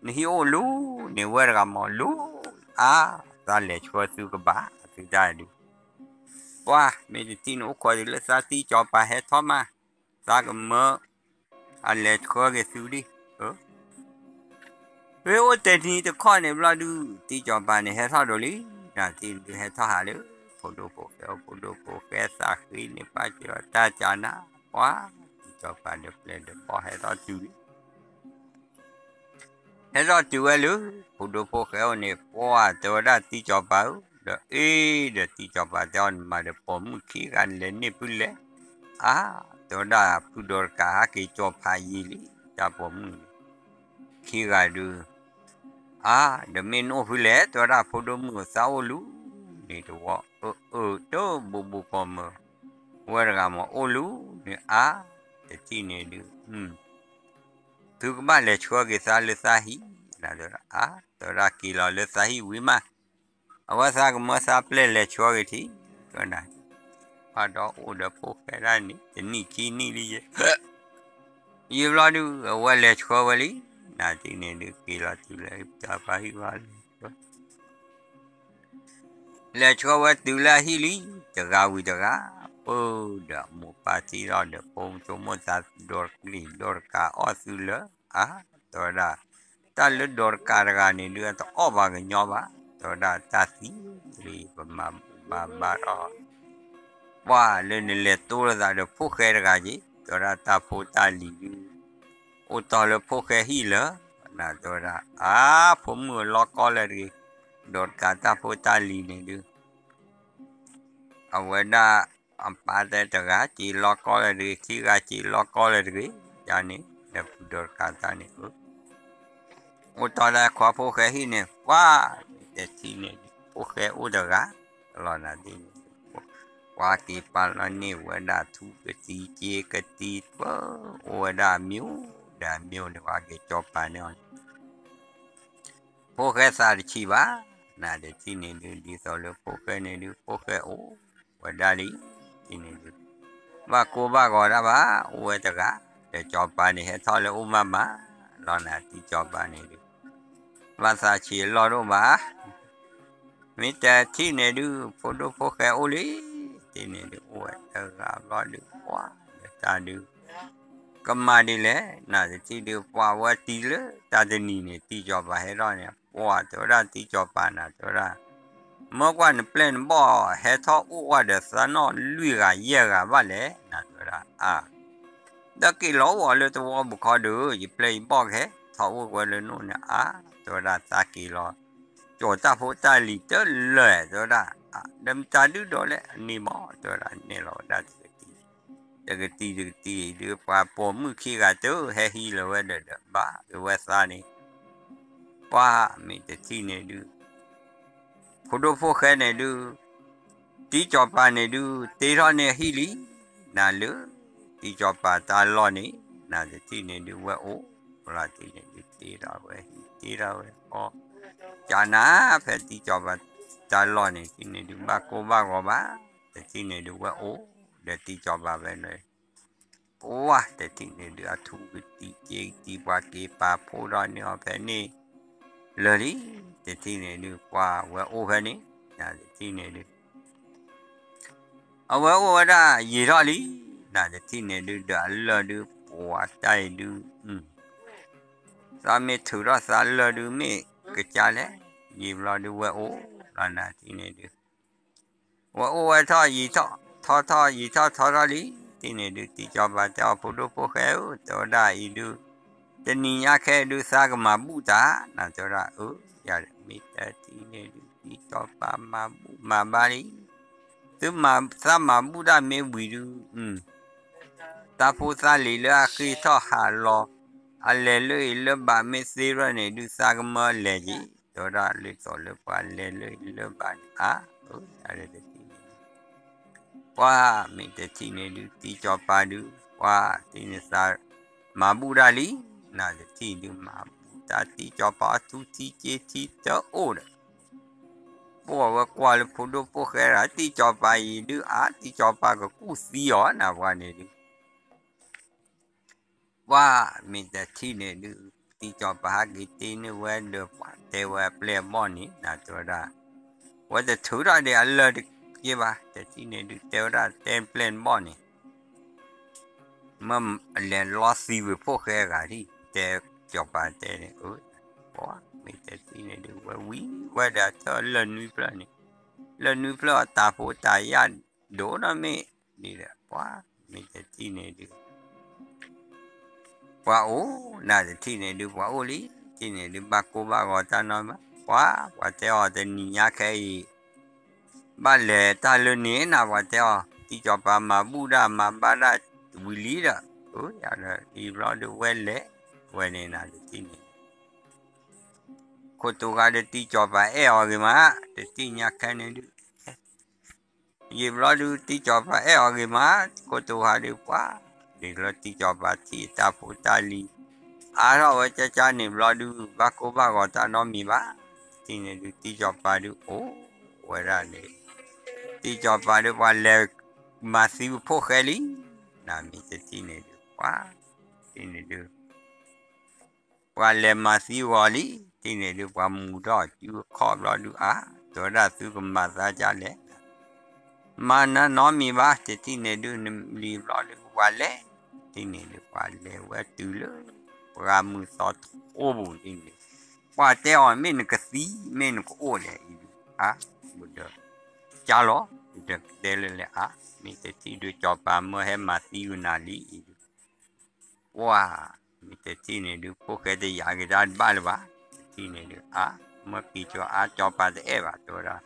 နဟံၣ်အိၣ်လူၤန့ၣ် ဝဲတဂၤမ့ၢ်လူၤ အါ သးလဲၤဆှၢသုကဘၣ် သုတၢ်ဒုး ပှၤမ့ၢ်တထံၣ်န့ၣ် အိၣ်ခိးတုၤလၢသးသံကၠီၤပၤဟဲထီၣ်မး, သးကမၢ အလဲၤဆှၢက့ၤသုဒံး, ဖဲအိၣ်တနံၤတခီန့ၣ်ဘျီဒုး သံကၠီၤပၤန့ၣ်ဟဲထီၣ်ဒိးလံ, နထံၣ်ဒုးဟဲထီၣ်ဟးလၢ ဖိဒိၣ်ဖိၣ်ဃဲအိၣ်, ဖိဒိၣ်ဖိၣ်ဃဲသးဃ့န့ၣ် ပာ်စၢၤအီၤတၢ်ကနၣ်, ပှၤ သံကၠီၤပၤဒီးပျဲၢ်ဒီးဘီၣ်ဟဲထီၣ်တုၤလံ ဟဲထီၣ်တုၤဝဲလၢ ဖိဒိၣ်ဖိၣ်ဃဲအိၣ်န့ၣ် ပှၤတဲဝဲဒၣ်သံကၠီၤပၤဧၢ, ဒီးအ့ ဒီးသံကၠီၤပၤတဲအီၤ နမၤဒီးပိာ်မုၣ်ခံဂၤန့ၣ် လဲၤန့ၢ်ဖုလဲၣ်, အါ တဲဝဲဒၣ်ဖုဒီးတကးဟဲက့ၤကၠီၤဖးယံာ်လံ တၢ်ပိာ်မုၣ်န့ၣ် ခံဂၤဒုး အါ ဒီးမ့ၢ်နအိၣ်ဖုလဲၣ် တဲဝဲဒၣ်ဖိဒိၣ်မုၣ်သးအိၣ်လူၤန့ၣ်တဝီ, အၢ အၢ တဘိးဘိးကီးမၢ်, ဝဲတဂၤမ့ၢ်အိၣ်လူၤန့ၣ် အါ တထံၣ်န့ၣ်ဒုး သုကဘၣ်လဲၤဆှၢက့ၤသးလၢသးဟံၣ်, အါ တဲဝဲဒၣ်က့ၤလီၤလၢသးဟံၣ်ဝံၤမး, အဝဲသးကမၢသးပျဲၢ်လဲၤဆှၢက့ၤထံၣ်, တဲဝဲဒၣ် ဖးဒီးအိၣ်ဒီးဖိၣ်ဃဲဒၣ်န့ၣ် တနံၣ်ခံနံၣ်လံယဲ ယံာ်ဘျီဒုး အဝဲလဲၤဆှၢဝဲလံ, နထံၣ်န့ၣ်ဒုး က့ၤလီၤတုၤလၢတၢ်ပာ်ဟံၣ်ဘၣ်လၢ လဲၤဆှၢဝဲတုၤလၢအဟံၣ်လံ, တဂၤဝံၤတဂၤ, ပၢဒီးမိၢ်ပၢ်ထံၣ်လီၤဒီး ဖိမိၢ်ဆိမိၣ်သးဒီးကလံၤဒီးတကးအီၣ်သုလၢ အါ တဲဝဲဒၣ်, တၢ်လၢဒီးတကးတဂၤန့ၣ်ဒုး အတအီၣ်ဘၣ်ကညီဘၣ်, တဲဝဲဒၣ်တၢ်သံလံ ပမၤဘူၣ်မၤဘါထီၣ် ပှၤလၢနလဲၤတိလိာ်သးဒီးဖိၣ်ဃဲတဂၤက့ၤ, တဲဝဲဒၣ်တၢ်ဖိတၢ်လံၤဒုး အိၣ်တီၢ်လၢဖိၣ်ဃဲဟံၣ်လၢ, နတဲဝဲဒၣ်, အါ ဖိမုၣ်လီၤကီလၢတဂ့ၤ, ဒီးတကးတၢ်ဖိတၢ်လံၤန့ၣ်ဒုး အဝဲဒၣ် အပၢ်တဲတဂၤက့ၤလီၤကီလၢတဂ့ၤ, ခံဂၤက့ၤလီၤကီလၢတဂ့ၤ, ယၤန့ၣ် ဒီးဖုဒီးတကးတၢ်န့ၣ် အိၣ်တီၢ်ဒၣ်ခွါဖိၣ်ဃဲဟံၣ်န့ၣ် ပှၤ တထံၣ်န့ၣ် ဖိၣ်ဃဲအိၣ်တဂၤ လီၤနၤဒ်န့ၣ် ပှၤက့ၤပာ်လီၤန့ၢ်ဝဲဒၣ်ထူကတံၤက့ကတံၤ ပၢအိၣ်ဝဲဒၣ်အမံၤဒီးအမံၤန့ၣ် ပှၤက့ၤကၠီၤပၤန့ၢ်အီၤန့ၣ် ဖိၣ်ဃဲသးတဆံးဘၣ်, နတထံၣ်န့ၣ်ဒုး ဒ်သိးလၢဖိၣ်ဃဲန့ၣ်ဒုး ဖိၣ်ဃဲအိၣ်ဝဲဒၣ်လံ, တထံၣ်န့ၣ်ဒုး ဘၣ်ကိၢ်ဘၣ်ဂီၤတၢ်ဘၣ်, အိၣ်ဝဲတဂၤ, ဒီးကၠီၤပၤန့ၣ် ဟဲထီၣ်လၢအိၣ်မးမး, လီၤနၤတံၢ်ကၠီၤပၤန့ၣ်ဒုး ဘၣ်သးဆံးအလီၢ်တအိၣ်ဘၣ်, မ့ၢ်တထံၣ်န့ၣ်ဒုး ဖိဒိၣ်ဖိၣ်ဃဲအိၣ်လံ, တထံၣ်န့ၣ်ဒုး အိၣ်ဝဲတဂၤဘျီဒုး ပှၤဒီးတၢ်ဒုး ကမၤဒ်လဲၣ် နတထံၣ်ဒုး ပှၤဝဲတံၤလၢတၢ်တနံၤန့ၣ် တံၤစီၤပၤဟဲထီၣ်န့ၣ် ပှၤတဲဝဲဒၣ် တံၤစီၤပၤ နတဲဝဲဒၣ် မၢကွၢ်နပျဲၢ်နဘီၣ် ဟဲထီၣ်အိၣ်ဝဲဒီးသးနီၣ်လွံၢ်ဂၤယဲၢ်ဂၤဘၣ်လဲၣ် နတဲဝဲဒၣ် အါ ဒီးက့ၤလီၤအိၣ်အီၤလၢသဝီပူၤခီဒီး ယပျဲၢ်ယဘီၣ်ကဟဲထီၣ်အိၣ်ဝဲလၢနအိၣ်န့ၣ် အါ တဲဝဲဒၣ် သးက့ၤလီၤ ကၠီၤတၢ်ဖိတၢ်လံၤတလၢာ် တဲဝဲဒၣ် ဒီးမတၤဒုဒီးလဲၣ် အန့ၣ်မး တဲဝဲဒၣ် နဲၣ်လီၤဝဲဒၣ်တကတံၢ် တကတံၢ်တကတံၢ်အံၤဒုး ပှၤပိာ်မုၣ်ခံဂၤတဟဲဟံးလၢၤဝဲဒီး ဒီးဘၣ်အဝဲသးန့ၣ် ပှၤမ့ၢ်တထံၣ်န့ၣ်ဒုး ဖိဒိၣ်ဖိၣ်ဃဲန့ၣ်ဒုး တံၤစီၤပၤန့ၣ်ဒုး တ့ထီၣ်န့ၢ်အဟံၣ်လံ နၤလၢ တံၤစီၤပၤတၢ်လီၢ်န့ၣ် နၤတထံၣ်န့ၣ်ဒုး ဝဲအိၣ်လီၤတံၢ်န့ၣ်ဒုး တ့ထီၣ်ဝဲဟံၣ် တ့ထီၣ်ဝဲဃီ ကနၤဖဲတံၤစီၤပၤတၢ်လီၢ်န့ၣ် တထံၣ်န့ၣ်ဒုး ဘၣ်ကိၢ်ဘၣ်ဂီၤဘၣ် တထံၣ်န့ၣ်ဒုး ဝဲအိၣ်ဒီးတံၤစီၤပၤဖဲန့ၣ် ပှၤတထံၣ်န့ၣ်ဒုး အထူကတံၢ်က့ကတံၢ် ပှၤက့ၤပာ်ဖှိၣ်ထီၣ်န့ၢ်အီၤဖဲန့ၣ် လၢာ်လံ တထံၣ်န့ၣ်ဒုး ပှၤဝဲအိၣ်ဖဲန့ၣ် နၤတထံၣ်န့ၣ်ဒုး အဝဲအိၣ်ဝဲဒၣ်ယံာ်ထီၣ်လံ နၤတထံၣ်န့ၣ်ဒုး ဒီးအလၢၢ်ဒုး ပှၤတၢ်အံၤဒုး သးမ့ၢ်ထုးထီၣ်သးလၢၢ်ဒုးမ့ၢ်ကစၢ်လဲၣ် ယံာ်ဘျီဒုးဝဲအိၣ်လီၤ နၤတထံၣ်န့ၣ်ဒုး ဝဲအိၣ်ဝဲထီၣ်ယံာ်ထီၣ်ထီထီၣ်ယံာ်ထီၣ်ထီထီၣ်လံ တထံၣ်န့ၣ်ဒုး တံၤစီၤပၤတဲအီၤ ဖိဒိၣ်ဖိၣ်ဃဲဧၢ တဲဝဲဒၣ်အံၤဒုး တနံၤညါခဲအံၤဒုး သးကမၤဘူၣ်တၢ် နၤတဲဝဲဒၣ် အၢ ယၤမ့ၢ်တထံၣ်န့ၣ်ဒုး တံၤစီၤပၤမၤဘူၣ်မၤဘါလံ သုမၤသးမၤဘူၣ်တၢ်မ့ၢ်ဝံၤဒုး တၢ်ဖိသၣ်လံၤလၢအဃ့ထီၣ်ဟးလီၤ အလဲၤလၢအံၤလၢဘၣ်မ့ၢ်သ့ထီၣ်န့ၣ်ဒုး သးကမၢလဲၤက့ၤ တဲဝဲဒၣ်လၢသိးလၢပှၤလဲၤလၢအံၤလၢဘၣ်န့ၣ် အါ အၢ ယၤဒီးတထံၣ်န့ၣ်ဒုး ပှၤမ့ၢ်တထံၣ်န့ၣ်ဒုး တံၤစီၤပၤဒုး ပှၤတထံၣ်န့ၣ်သး မၤဘူၣ်တၢ်လံ နၤတထံၣ်ဒုး မၤဘူၣ်တၢ် တံၤစီၤပၤအထူထံက့ထံတအိၣ်ဒီး ပှၤဝဲကွၢ်လၢဖိဒိၣ်ဖိၣ်ဃဲရၣ် တံၤစီၤပၤအံၤဒုး အါ တံၤစီၤပၤကကူၣ်သံအီၤ နၤပှၤန့ၣ်ဒုး ပှၤမ့ၢ်တထံၣ်န့ၣ်ဒုး တံၤစီၤပၤဟဲက့ၤတ့န့ၢ်ဝဲဒီး ပှၤတဲဝဲအပျဲၢ်အဘီၣ်န့ၣ် နၤတဲဝဲဒၣ် ဝဲတထုးထီၣ်ဒီးအလၢၢ်တက့ၢ်ဘၣ် တထံၣ်န့ၣ်ဒုး တဲဝဲဒၣ် တဲပျဲၢ်နဘီၣ်န့ၣ် မ့ၢ်လဲၤလီသံဝံၤဖိၣ်ဃဲအဂၤဒ် တဲစီၤပၤတဲန့ၣ် အၢ ပှၤမ့ၢ်တထံၣ်န့ၣ်ဒုး ဝဲဝံၤဝဲဒီးအထၢၣ်လၢၢ်နွံဖျၢၣ်န့ၣ် လၢၢ်နွံဖျၢၣ်အတၢ်ဖိတၢ်ယာ်ဒိၣ်နီၢ်မ့ၢ် ဒ်ဒီး ပှၤမ့ၢ်တထံၣ်န့ၣ်ဒုး ပှၤအိၣ် နၤတထံၣ်န့ၣ်ဒုး ပှၤအိၣ်လံ တထံၣ်န့ၣ်ဒုး ဘၣ်ကိၢ်ဘၣ်ဂီၤတၢ်နီတမံၤ ပှၤ ပှၤတဲအီၤတနံၤညါခဲအံၤ ဘၣ်လဲၤတၢ်လၢန့ၣ် နၤပှၤတဲအီၤ တံၤစီၤပၤမၤဘူၣ်ဒၣ်မၤဘါဒၣ်ဝံၤလံဒီး အၢ ယၤဒီး ယံာ်ဘျီဒုးဝဲလဲၤ ဝဲန့ၣ်နၤတထံၣ်န့ၣ် ခိၣ်တူာ်ဂၤဒီးတံၤစီၤပၤအဲၣ်အီၤဂ့ၤမး တထံၣ်ညါခဲန့ၣ်ဒုး ယံာ်ဘျီဒုး တံၤစီၤပၤအဲၣ်အီၤဂ့ၤမး ခိၣ်တူာ်ဂၤဒီးပှၤ ဒ်လၢတံၤစီၤပၤထံၣ်အတၢ်ဖိတၢ်လံၤ အါထီၣ်ဝဲကၠါကၠါန့ၣ်ဘျီဒုး ဘၣ်ကိၢ်ဘၣ်ဂီၤတၢ်နီတမံၤဘၣ် တထံၣ်န့ၣ်ဒုး တံၤစီၤပၤဒုးအိၣ်ဝဲဒၣ်န့ၣ် တံၤစီၤပၤဒုးပှၤလဲၤမၤသံဝဲဖိၣ်ဃဲလံ နၤမ့ၢ်တထံၣ်န့ၣ်ဒုး ပှၤ တထံၣ်န့ၣ်ဒုး ပှၤလဲၤမၤသံဝဲအီၤလံ တထံၣ်န့ၣ်ဒုး ပှၤမူၤထီၣ်စုအခီၣ်ဘျီဒုးအါ တဲဝဲဒၣ်သုကမၤသးဒ်လဲၣ် မၤနနီတမံၤဘၣ် တထံၣ်န့ၣ်ဒုး နလံၤဘျီဒုးပှၤလဲၤ တထံၣ်န့ၣ်ဒုး ပှၤလဲၤဝဲတုၤလၢ ပှၤမုၢ်သီတအိၣ်ပူၤဒ်န့ၣ် ပှၤတဲအီၤ မ့ၢ်နကသံ မ့ၢ်နကအိၣ်လဲၣ်အံၤဒုး အါ ဘူးဒီး ကၠါလီၤ ဘူးဒီးကတဲလၢလဲၣ်အါ မ့ၢ်တထံၣ်ဒုး စီၤပၤမၢဟဲမၤသံဝဲနၤလံအံၤဒုး ပှၤ မ့ၢ်တထံၣ်န့ၣ်ဒုး ဖိၣ်ဃဲတယာ်က့ၤတၢ်တဘၣ်လၢၤဘၣ် တထံၣ်န့ၣ်ဒုး အါ မၢက့ၤကၠီၤအါ စီၤပၤတအဲၣ်ဘၣ် တဲဝဲဒၣ်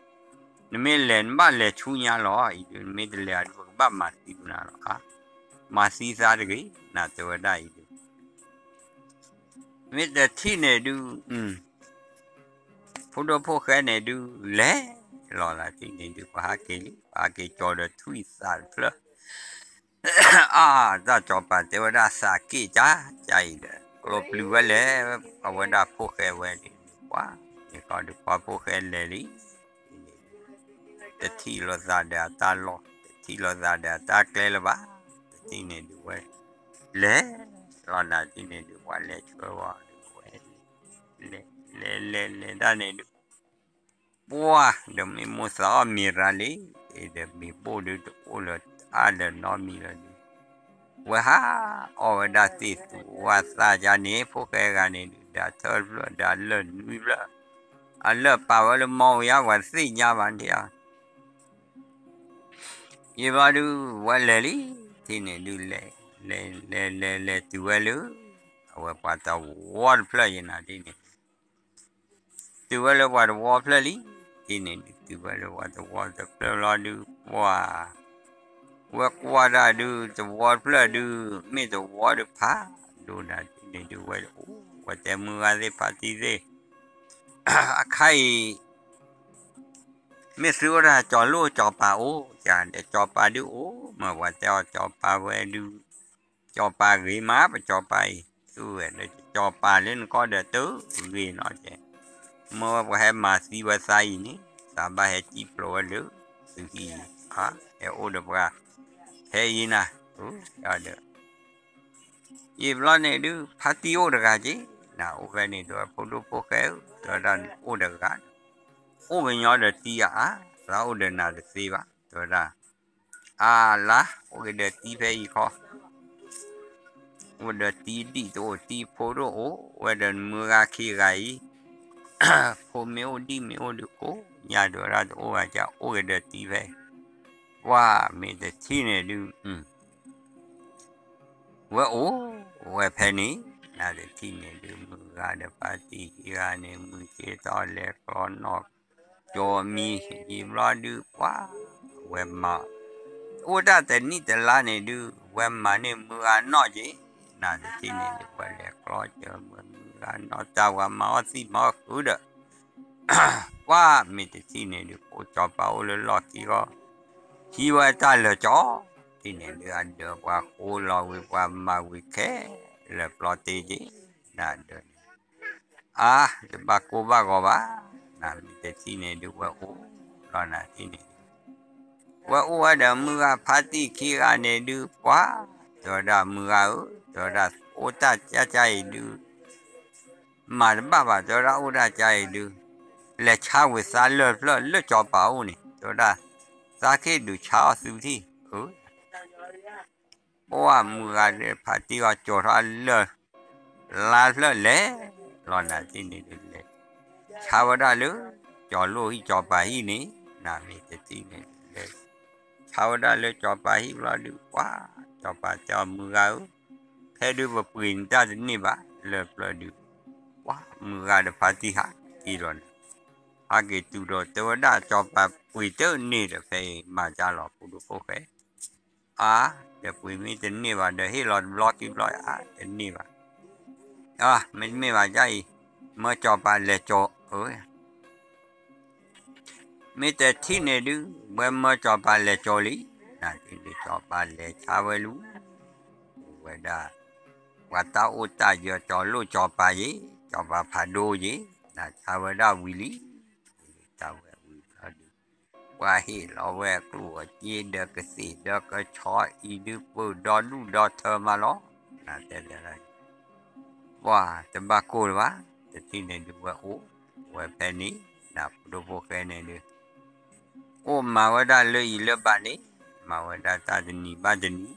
နမ့ၢ်လဲၤနဘၣ်လဲၤဆူညါလီၤအံၤဒုး နမ့ၢ်တလဲၤအံၤဒုး ပကဘၣ်မၤသံဝဲနၤလီၤ အါ မၤသံသးတဂ့ၤ နၤတဲဝဲဒၣ်အံၤဒုး မ့ၢ်တထံၣ်န့ၣ်ဒုး ဖိဒိၣ်ဖိၣ်ဃဲန့ၣ်ဒုး လဲၤလီၤလၢထံၣ်န့ၣ်ဒုး ပှၤဟးက့ၤလံ ပှၤဟးက့ၤကၠီၤဒီးထွံၣ်သးတဖျၢၣ် အါ တၢ်စီၤပၤတဲဝဲဒၣ်သးက့ၣ်ကၠါကၠါအံၤဒီး ကျိပျုၤဝဲလဲၣ် အဝဲဒၣ်ဖိၣ်ဃဲဝဲန့ၣ် ပှၤ န့ၣ်ကီၢ်ဒုးပှၤဖိၣ်ဃဲလဲၤလံ တထံၣ်လိာ်သးဒီးအတၢ်လီၢ် တထံၣ်လိာ်သးဒီးအတၢ်ကျဲလၢၤဘၣ် တထံၣ်န့ၣ်ဒုးဝဲ လဲၤလီၤနၤထံၣ်န့ၣ်ဒုး ပှၤလဲၤဆှၢဝဲဒုးဝဲ လဲၤ လဲၤ လဲၤ လဲၤတၢ်န့ၣ်ဒုး ပှၤ ဒီးမ့ၢ်မိၣ်သးအီၣ်မံၤရၤလံ ဒီးမ့ၢ်ဘိၣ်ဒုးတအိၣ်လၢၤအါဒီးနီတမံၤလၢၤဒုး ဝဲဟးအီၣ်ဝဲဒၣ်သ့ၣ်သူၣ်ဝါသးကန့ၣ် ဖိၣ်ဃဲဂၤန့ၣ်ဒုး ဒၣ်ထၢတဖျၢၣ် ဒၣ်လၢၢ်နွံဖျၢၣ်, အလၢၢ်ပာ်ဝဲလၢမီဝံၤဧါ ပှၤသ့ၣ်ညါဘၣ်န့ၣ်ဧါ. ယံာ်ဘျီဒုး ဝဲလဲၤလံ, ထံၣ်န့ၣ်ဒုး လဲၤ လဲၤ လဲၤ လဲၤ လဲၤတုၤဝဲလၢ အဝဲပှၤတဝီတဖျၢၣ်ယံၤနၤဒ်န့ၣ် တုၤဝဲလၢပှၤတဝီတဖျၢၣ်လံ, ထံၣ်န့ၣ်ဒုး တုၤဝဲလၢပှၤတဝီတဖျၢၣ်လီၤဒုး ပှၤ ဝဲကွၢ်တၢ်ဒုး တဝီတဖျၢၣ်ဒုး မ့ၢ်တဝီဒုးဖးဒိၣ်နၤ ထံၣ်န့ၣ်ဒုး ဝဲအိၣ် ဝဲတဲမုၢ်ဂၤသ့ၣ်ဖါတံၢ်သ့ၣ် အခါအံၤ မ့ၢ်သုအိၣ်တၢ် ကၠီၤလိၣ်ကၠီၤပၤအိၣ် ကဒီး ကၠီၤပၤဒုးအိၣ် မ့ၢ်ပှၤတဲအီၤ ကၠီၤပၤဝဲဒုး ကၠီၤပၤဂ့ၤမး ပကၠီၤပၤအံၤ သုဝဲဒီး ကၠီၤပၤလၢနကီၢ်ဒီးတဂ့ၤနီၤကဲ, မ့ၢ်ဝဲပှၤဟဲမၤသံဝဲသးအံၤန့ၣ် သးဘၣ်ဟဲစံၣ်ပျိးဝဲလၢ သုဟံၣ်အံၤ ဟဲအိၣ်ဒီးပှၤ ဖဲအံၤနၤ ဒီး ယံာ်ဘျီန့ၣ်ဒုး ဖါတံၢ်အိၣ်တဂၤက့ၤ, နအိၣ်ဖဲန့ၣ် တဲဝဲ ဖိဒိၣ်ဖိၣ်ဃဲဧၢ တဲဝဲဒၣ် အိၣ်တဂၤ, အိၣ်ကညီဒီးတံၢ်အါအါ, သးအိၣ်ဒီးနၤတသ့ဘၣ် တဲဝဲဒၣ်, အါလါ အိၣ်က့ၤဒီးတံၢ်ဖဲအံၤခီ, အိၣ်ဒီးတံၢ်ဒံၣ်တအိၣ် တံၢ်ဖိတအိၣ် ဝဲဒီးမုၢ်ဂၤခံဂၤအံၤ, ဖိမ့ၢ်အိၣ်ဒံၣ်မ့ၢ်အိၣ်ဒုးကိးညါ တဲဝဲဒၣ် တအိၣ်ဂၤက အိၣ်က့ၤဒီးတံၢ်ဖဲအံၤ, ပှၤမ့ၢ်တထံၣ်န့ၣ်ဒုး ဝဲအိၣ်ဝဲဖဲန့ၣ်, နတထံၣ်န့ၣ်ဒုး မုၢ်ဂၤဒီးဖါတံၢ်ခံဂၤန့ၣ် မုၢ်ဆ့ၣ်ထီၣ်လဲၤကျီနီၢ်ကၠီမံၤ ယံာ်ဘျီဒုး ပှၤ ဝဲမၤ အိၣ်တၢ်တနံၣ်တလါန့ၣ်ဒုး ဝဲမၤန့ၢ်မုၢ်ဂၤနီၢ်က့ၤ, နတထံၣ်န့ၣ်ဒုး ပှၤလဲၤကျီစၢၤမုၢ်ဂၤနီၢ်တၢ် ပှၤမၤအီၣ်သံမၤအီၣ်ဃုာ်ဒီး ပှၤမ့ၢ်တထံၣ်န့ၣ်ဒုး ဖိကၠီၤပၤအိၣ်လၢလီၢ်ခံဂီၢ်, ဟံးဝဲတၢ်လၢာ်ကၠီ, ထံၣ်န့ၣ်ဒုး အဒၢးပှၤဃိလီၤဝံၤ ပှၤမၤဝံၤခဲလၢာ်ပျီတ့က့ၤ, နဒၢးန့ၣ် အါ တဘၣ်ကိၢ်ဘၣ်ဂီၤဘၣ်, နမ့ၢ်တထံၣ်န့ၣ်ဒုး ဝဲအိၣ်လီၤနၤထံၣ်န့ၣ်ဒုး ဝဲအိၣ်ဝဲဒီးမုၢ်ဂၤဖါတံၢ်ခံဂၤန့ၣ်ဒုး ပှၤ တဲဝဲဒၣ်မုၢ်ဂၤဧၢ, တဲဝဲဒၣ်အိၣ်တၢ်ကၠၢ်ကၠၢ်အံၤဒုး မၤတဘၣ်ဘၣ် တဲဝဲဒၣ်အိၣ်တၢ်ကၠၢ်အံၤဒုး လဲၤဆါဝံၤသးလၢာ်ဖျၢၣ်လၢကၠီၤပၤအိၣ်န့ၣ် တဲဝဲဒၣ် သးက့ၣ်ဒုးဆါအီၣ်သုထံၣ်, ပှၤမုၢ်ဂၤဒီးဖါတံၢ်ဂီၤကၠီၤထီၣ်လၢာ် လါဖျၢၣ်လဲၤလီၤနၤထံၣ်န့ၣ်ဒုးလဲၤ ဆါဝဲဒၣ်လၢ ကၠီၤလိၣ်ဟံၣ်ကၠီၤပၤဟံၣ်န့ၣ် နမ့ၢ်တထံၣ်န့ၣ်ဒုးလဲၤ ဆါဝဲဒၣ်လၢကၠီၤပၤဟံၣ်ဘျီဒုး ပှၤ ကၠီၤပၤတဲအီၤမုၢ်ဂၤဧၢ, ဖဲဒုးပပှ့ၤနတၢ်တန့ၢ်ဘၣ် လၢာ်ဖျၢၣ်ဒုး ပှၤမုၢ်ဂၤဒီးဖါတံၢ်ဟးက့ၤလီၤန့ၣ် ဟးက့ၤတုၤဒီးတဲဝဲဒၣ် ကၠီၤပၤပှ့ၤတန့ၢ်ဒီး ဖဲအံၤမၤကၢ်လီၤ ဖိဒိၣ်ဖိၣ်ဃဲ အါ ဒီးပှ့ၤမ့ၢ်တန့ၢ်ဘၣ်ဒီး ဟ့ၣ်လီၤတဘျီခံဘျီ အါ တန့ၢ်ဘၣ်, အါ မ့တမ့ၢ်ဘၣ်ဒ်အံၤ မၢကၠီၤပၤလဲၤကၠီၤ မ့ၢ်တထံၣ်န့ၣ်ဒုး ဝဲမၢကၠီၤပၤလဲၤကၠီၤလံ, နက့ၤဒုးကၠီၤပၤလဲၤဆါဝဲလံ, ဝဲဒၣ် ပှၤတၢ်အိၣ်တၢ်ယၢၤ ကၠီၤလိၣ်ကၠီၤပၤယ့ၤ ကၠီၤပၤဖးဒိၣ်ယ့ၤ နဆါဝဲဒၣ်ဝံၤလံ, တၢ်ဝဲဝံၤဘျီဒုး ပှၤဟ့ၣ်လီၤဝဲကျိၣ်အစ့ဒီးကသ့ၣ်ဒီးကဆီအံၤဒုး ပၢၢ်ဒီဒူၣ်ဒီထၢမးလီၤ, နတဲ ပှၤတဘၣ်ကိၢ်လၢၤဘၣ်, တထံၣ်န့ၣ်ဒုးဝဲအိၣ်ဝဲဖဲန့ၣ်, နဖိဒိၣ်ဖိၣ်ဃဲန့ၣ်ဒုး အိၣ်မၤဝဲဒၣ်လၢအံၤလၢဘၣ်န့ၣ်, မၤဝဲဒၣ်တၢ်တနံၤဘၣ်တနံၤ,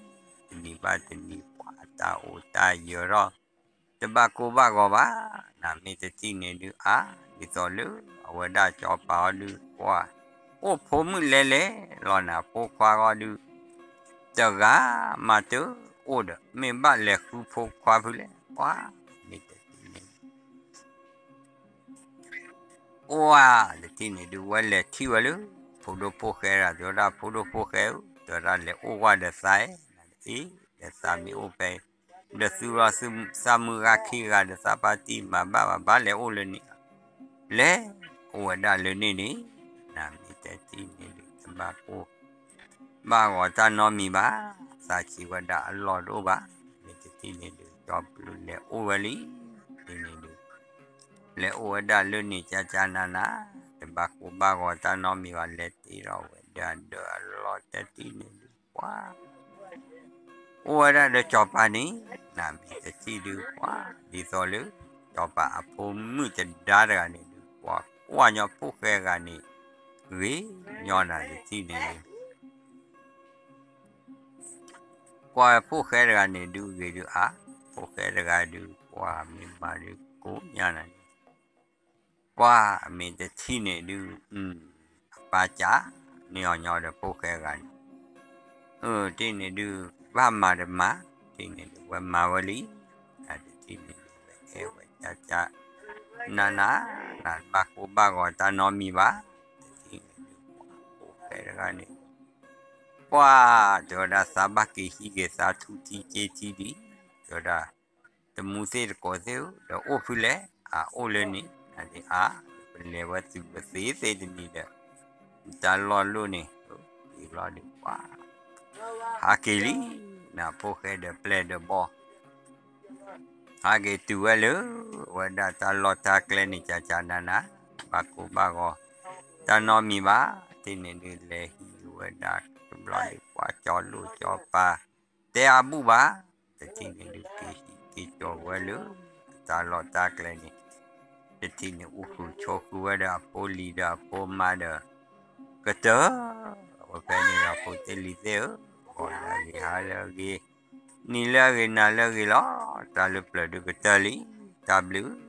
တနံၤဘၣ်တနံၤ ပှၤတၢ်အိၣ်တၢ်ယၢၤထီၣ် တဘၣ်ကိၢ်ဘၣ်ဂီၤဘၣ်, နမ့ၢ်တထံၣ်န့ၣ်ဒုး အါ ဒ်သိးလၢ အဝဲဒၣ်ကၠီၤပၤအီၤဒုး ပှၤ အိၣ်ဖိမုၣ်လဲၤလဲၤလီၤနၤ ဖိခွါဂီၢ်ဒုး တဂၤမးတအိၣ်ဒီး မ့ၢ်ဘၣ်လဲၤဃုဖိခွါဖုလဲၣ်, ပှၤ မ့ၢ်တထံၣ်န့ၣ် အိၣ်ဝဲတထံၣ်န့ၣ်ဒုး ဝဲလဲၤထံၣ်ဝဲလၢ ဖိဒိၣ်ဖိၣ်ဃဲတဂၤ တဲဝဲဒၣ် ဖိဒိၣ်ဖိၣ်ဃဲဧၢ, တဲဝဲဒၣ်လဲၤအိၣ်ဝဲဒီးသးဧါ, အ့ ဒီးသးမ့ၢ်အိၣ်ဖဲ ဒီးသုရၢသုသးမုၢ်ဂၤခံဂၤဒီး သးပၢ်တံၢ်မၤဘၣ်ဘၣ် ဘၣ်လဲၤအိၣ်လၢန့ၣ်, လဲၤအိၣ်ဝဲဒၣ်လၢန့ၣ်န့ၣ်, နမ့ၢ်တထံၣ်န့ၣ်ဒုး တဘၣ်ကိၢ် ဘၣ်ဂီၤတၢ်နီတမံၤဘၣ်, သးဆံးဝဲဒၣ်အလီၢ်တအိၣ်ဘၣ်, မ့ၢ်တထံၣ်န့ၣ်ဒုး ကၠီၤပလုးလဲၤအိၣ်ဝဲလံ, န့ၣ်န့ၣ်ဒုး လဲၤအိၣ်ဝဲဒၣ်လၢန့ၣ် ကၠၢ်ကၠၢ်နးနး, တဘၣ်ကိၢ်ဘၣ်ဂီၤတၢ်နီတမံၤဘၣ် လဲၤတ့ထီၣ်ဝဲဒၣ်ဒီးအလီၢ်တထံၣ်န့ၣ်ဒုး ပှၤ အိၣ်ဝဲဒၣ်ဒီးကၠီၤပၤန့ၣ်, နမ့ၢ်တထံၣ်ဒုး ပှၤ ဒ်သိးလၢ ကၠီၤပၤအဖိမုၣ်တဒါတဂၤန့ၣ်ဒုး ပှၤကွၢ်ညီဖိၣ်ဃဲဂၤန့ၣ် ဂ့ၤညီနၤတထံၣ်န့ၣ်ဒုး ကွၢ်ဖိၣ်ဃဲတဂၤန့ၣ်ဒုးဂ့ၤဒုးအါ, ဖိၣ်ဃဲတဂၤဒုး ကွၢ်မ့ၢ်မၤဒုးကိးညါနၤန့ၣ်, ကွၢ်မ့ၢ်တထံၣ်န့ၣ်ဒုး အပၢ်ကးန့ၢ်အီၤညီဒီးဖိၣ်ဃဲတဂၤန့ၣ်, အၢ တထံၣ်န့ၣ်ဒုး ဘၣ်မၤတမၤ, တထံၣ်န့ၣ်ဒုး ဝဲမၤဝဲလံ, တထံၣ်န့ၣ်ဒုးဝဲအဲၣ်ဝဲကးကး, နးနး, နးဘၣ်ကိၢ်ဘၣ်ဂီၤတၢ်နီတမံၤဘၣ်, တထံၣ်န့ၣ်ဒုး ဖိၣ်ဃဲတဂၤန့ၣ် ပှၢ် တဲဝဲဒၣ်သးဘၣ်က့ၤဟံးက့ၤသးထူထံက့ထံဒံး, တဲဝဲဒၣ်, တမူသ့ၣ်တကိးသ့ၣ်ဧၢ, ဒီးအိၣ်ဖုလဲၣ်, အအိၣ်လၢန့ၣ်, နဒ့အါ, ပလဲၤဝဲသုးပသ့သ့တနံၤဒီး, တၢ်လီၢ်လိၣ်န့ၣ်, အ့လီၤဒုးပှၢ်, ဟးက့ၤလံ, နဖိၣ်ဃဲဒီးပျဲၢ်ဒီးဘီ ဟးက့ၤတုၤဝဲလၢ ဝဲဒၣ်တၢ်လီၢ်တၢ်ကျဲန့ၣ် ကးကးနးနး, ဘၣ်ကိၢ်ဘၣ်ဂီၤ, တၢ်နီတမံၤဘၣ်, တထံၣ်န့ၣ်ဒုးလဲၤဟံးဝဲဒၣ်တဘျီဒုး ပှၢ်ကၠီလိၣ်ကၠီပၤ, တဲအါဘူၣ်ဘၣ်, တထံၣ်န့ၣ်ဒုးက့ၤဟံးက့ၤကၠီဝဲလၢ တၢ်လီၢ်တၢ်ကျဲန့ၣ်, တထံၣ်န့ၣ်အိၣ်ဃုာ်ဆိးဃုာ်ဝဲဒီးအဖိလံၤဒီးအဖိမါဒီး, ကတၢၢ်, အဝဲဖဲန့ၣ်ဒီးဖိသ့ၣ်လံၤသ့ၣ်ဧၢ, ဂီၤလၢအဂ့ၤ ဟါလၢအဂ့ၤ, နံၤလၢအဂ့ၤ နၤလၢအဂ့ၤလီၤ, တၢ်လၢပျၢၤဒုးကတၢၢ်လံ, တၢ်ဘျုး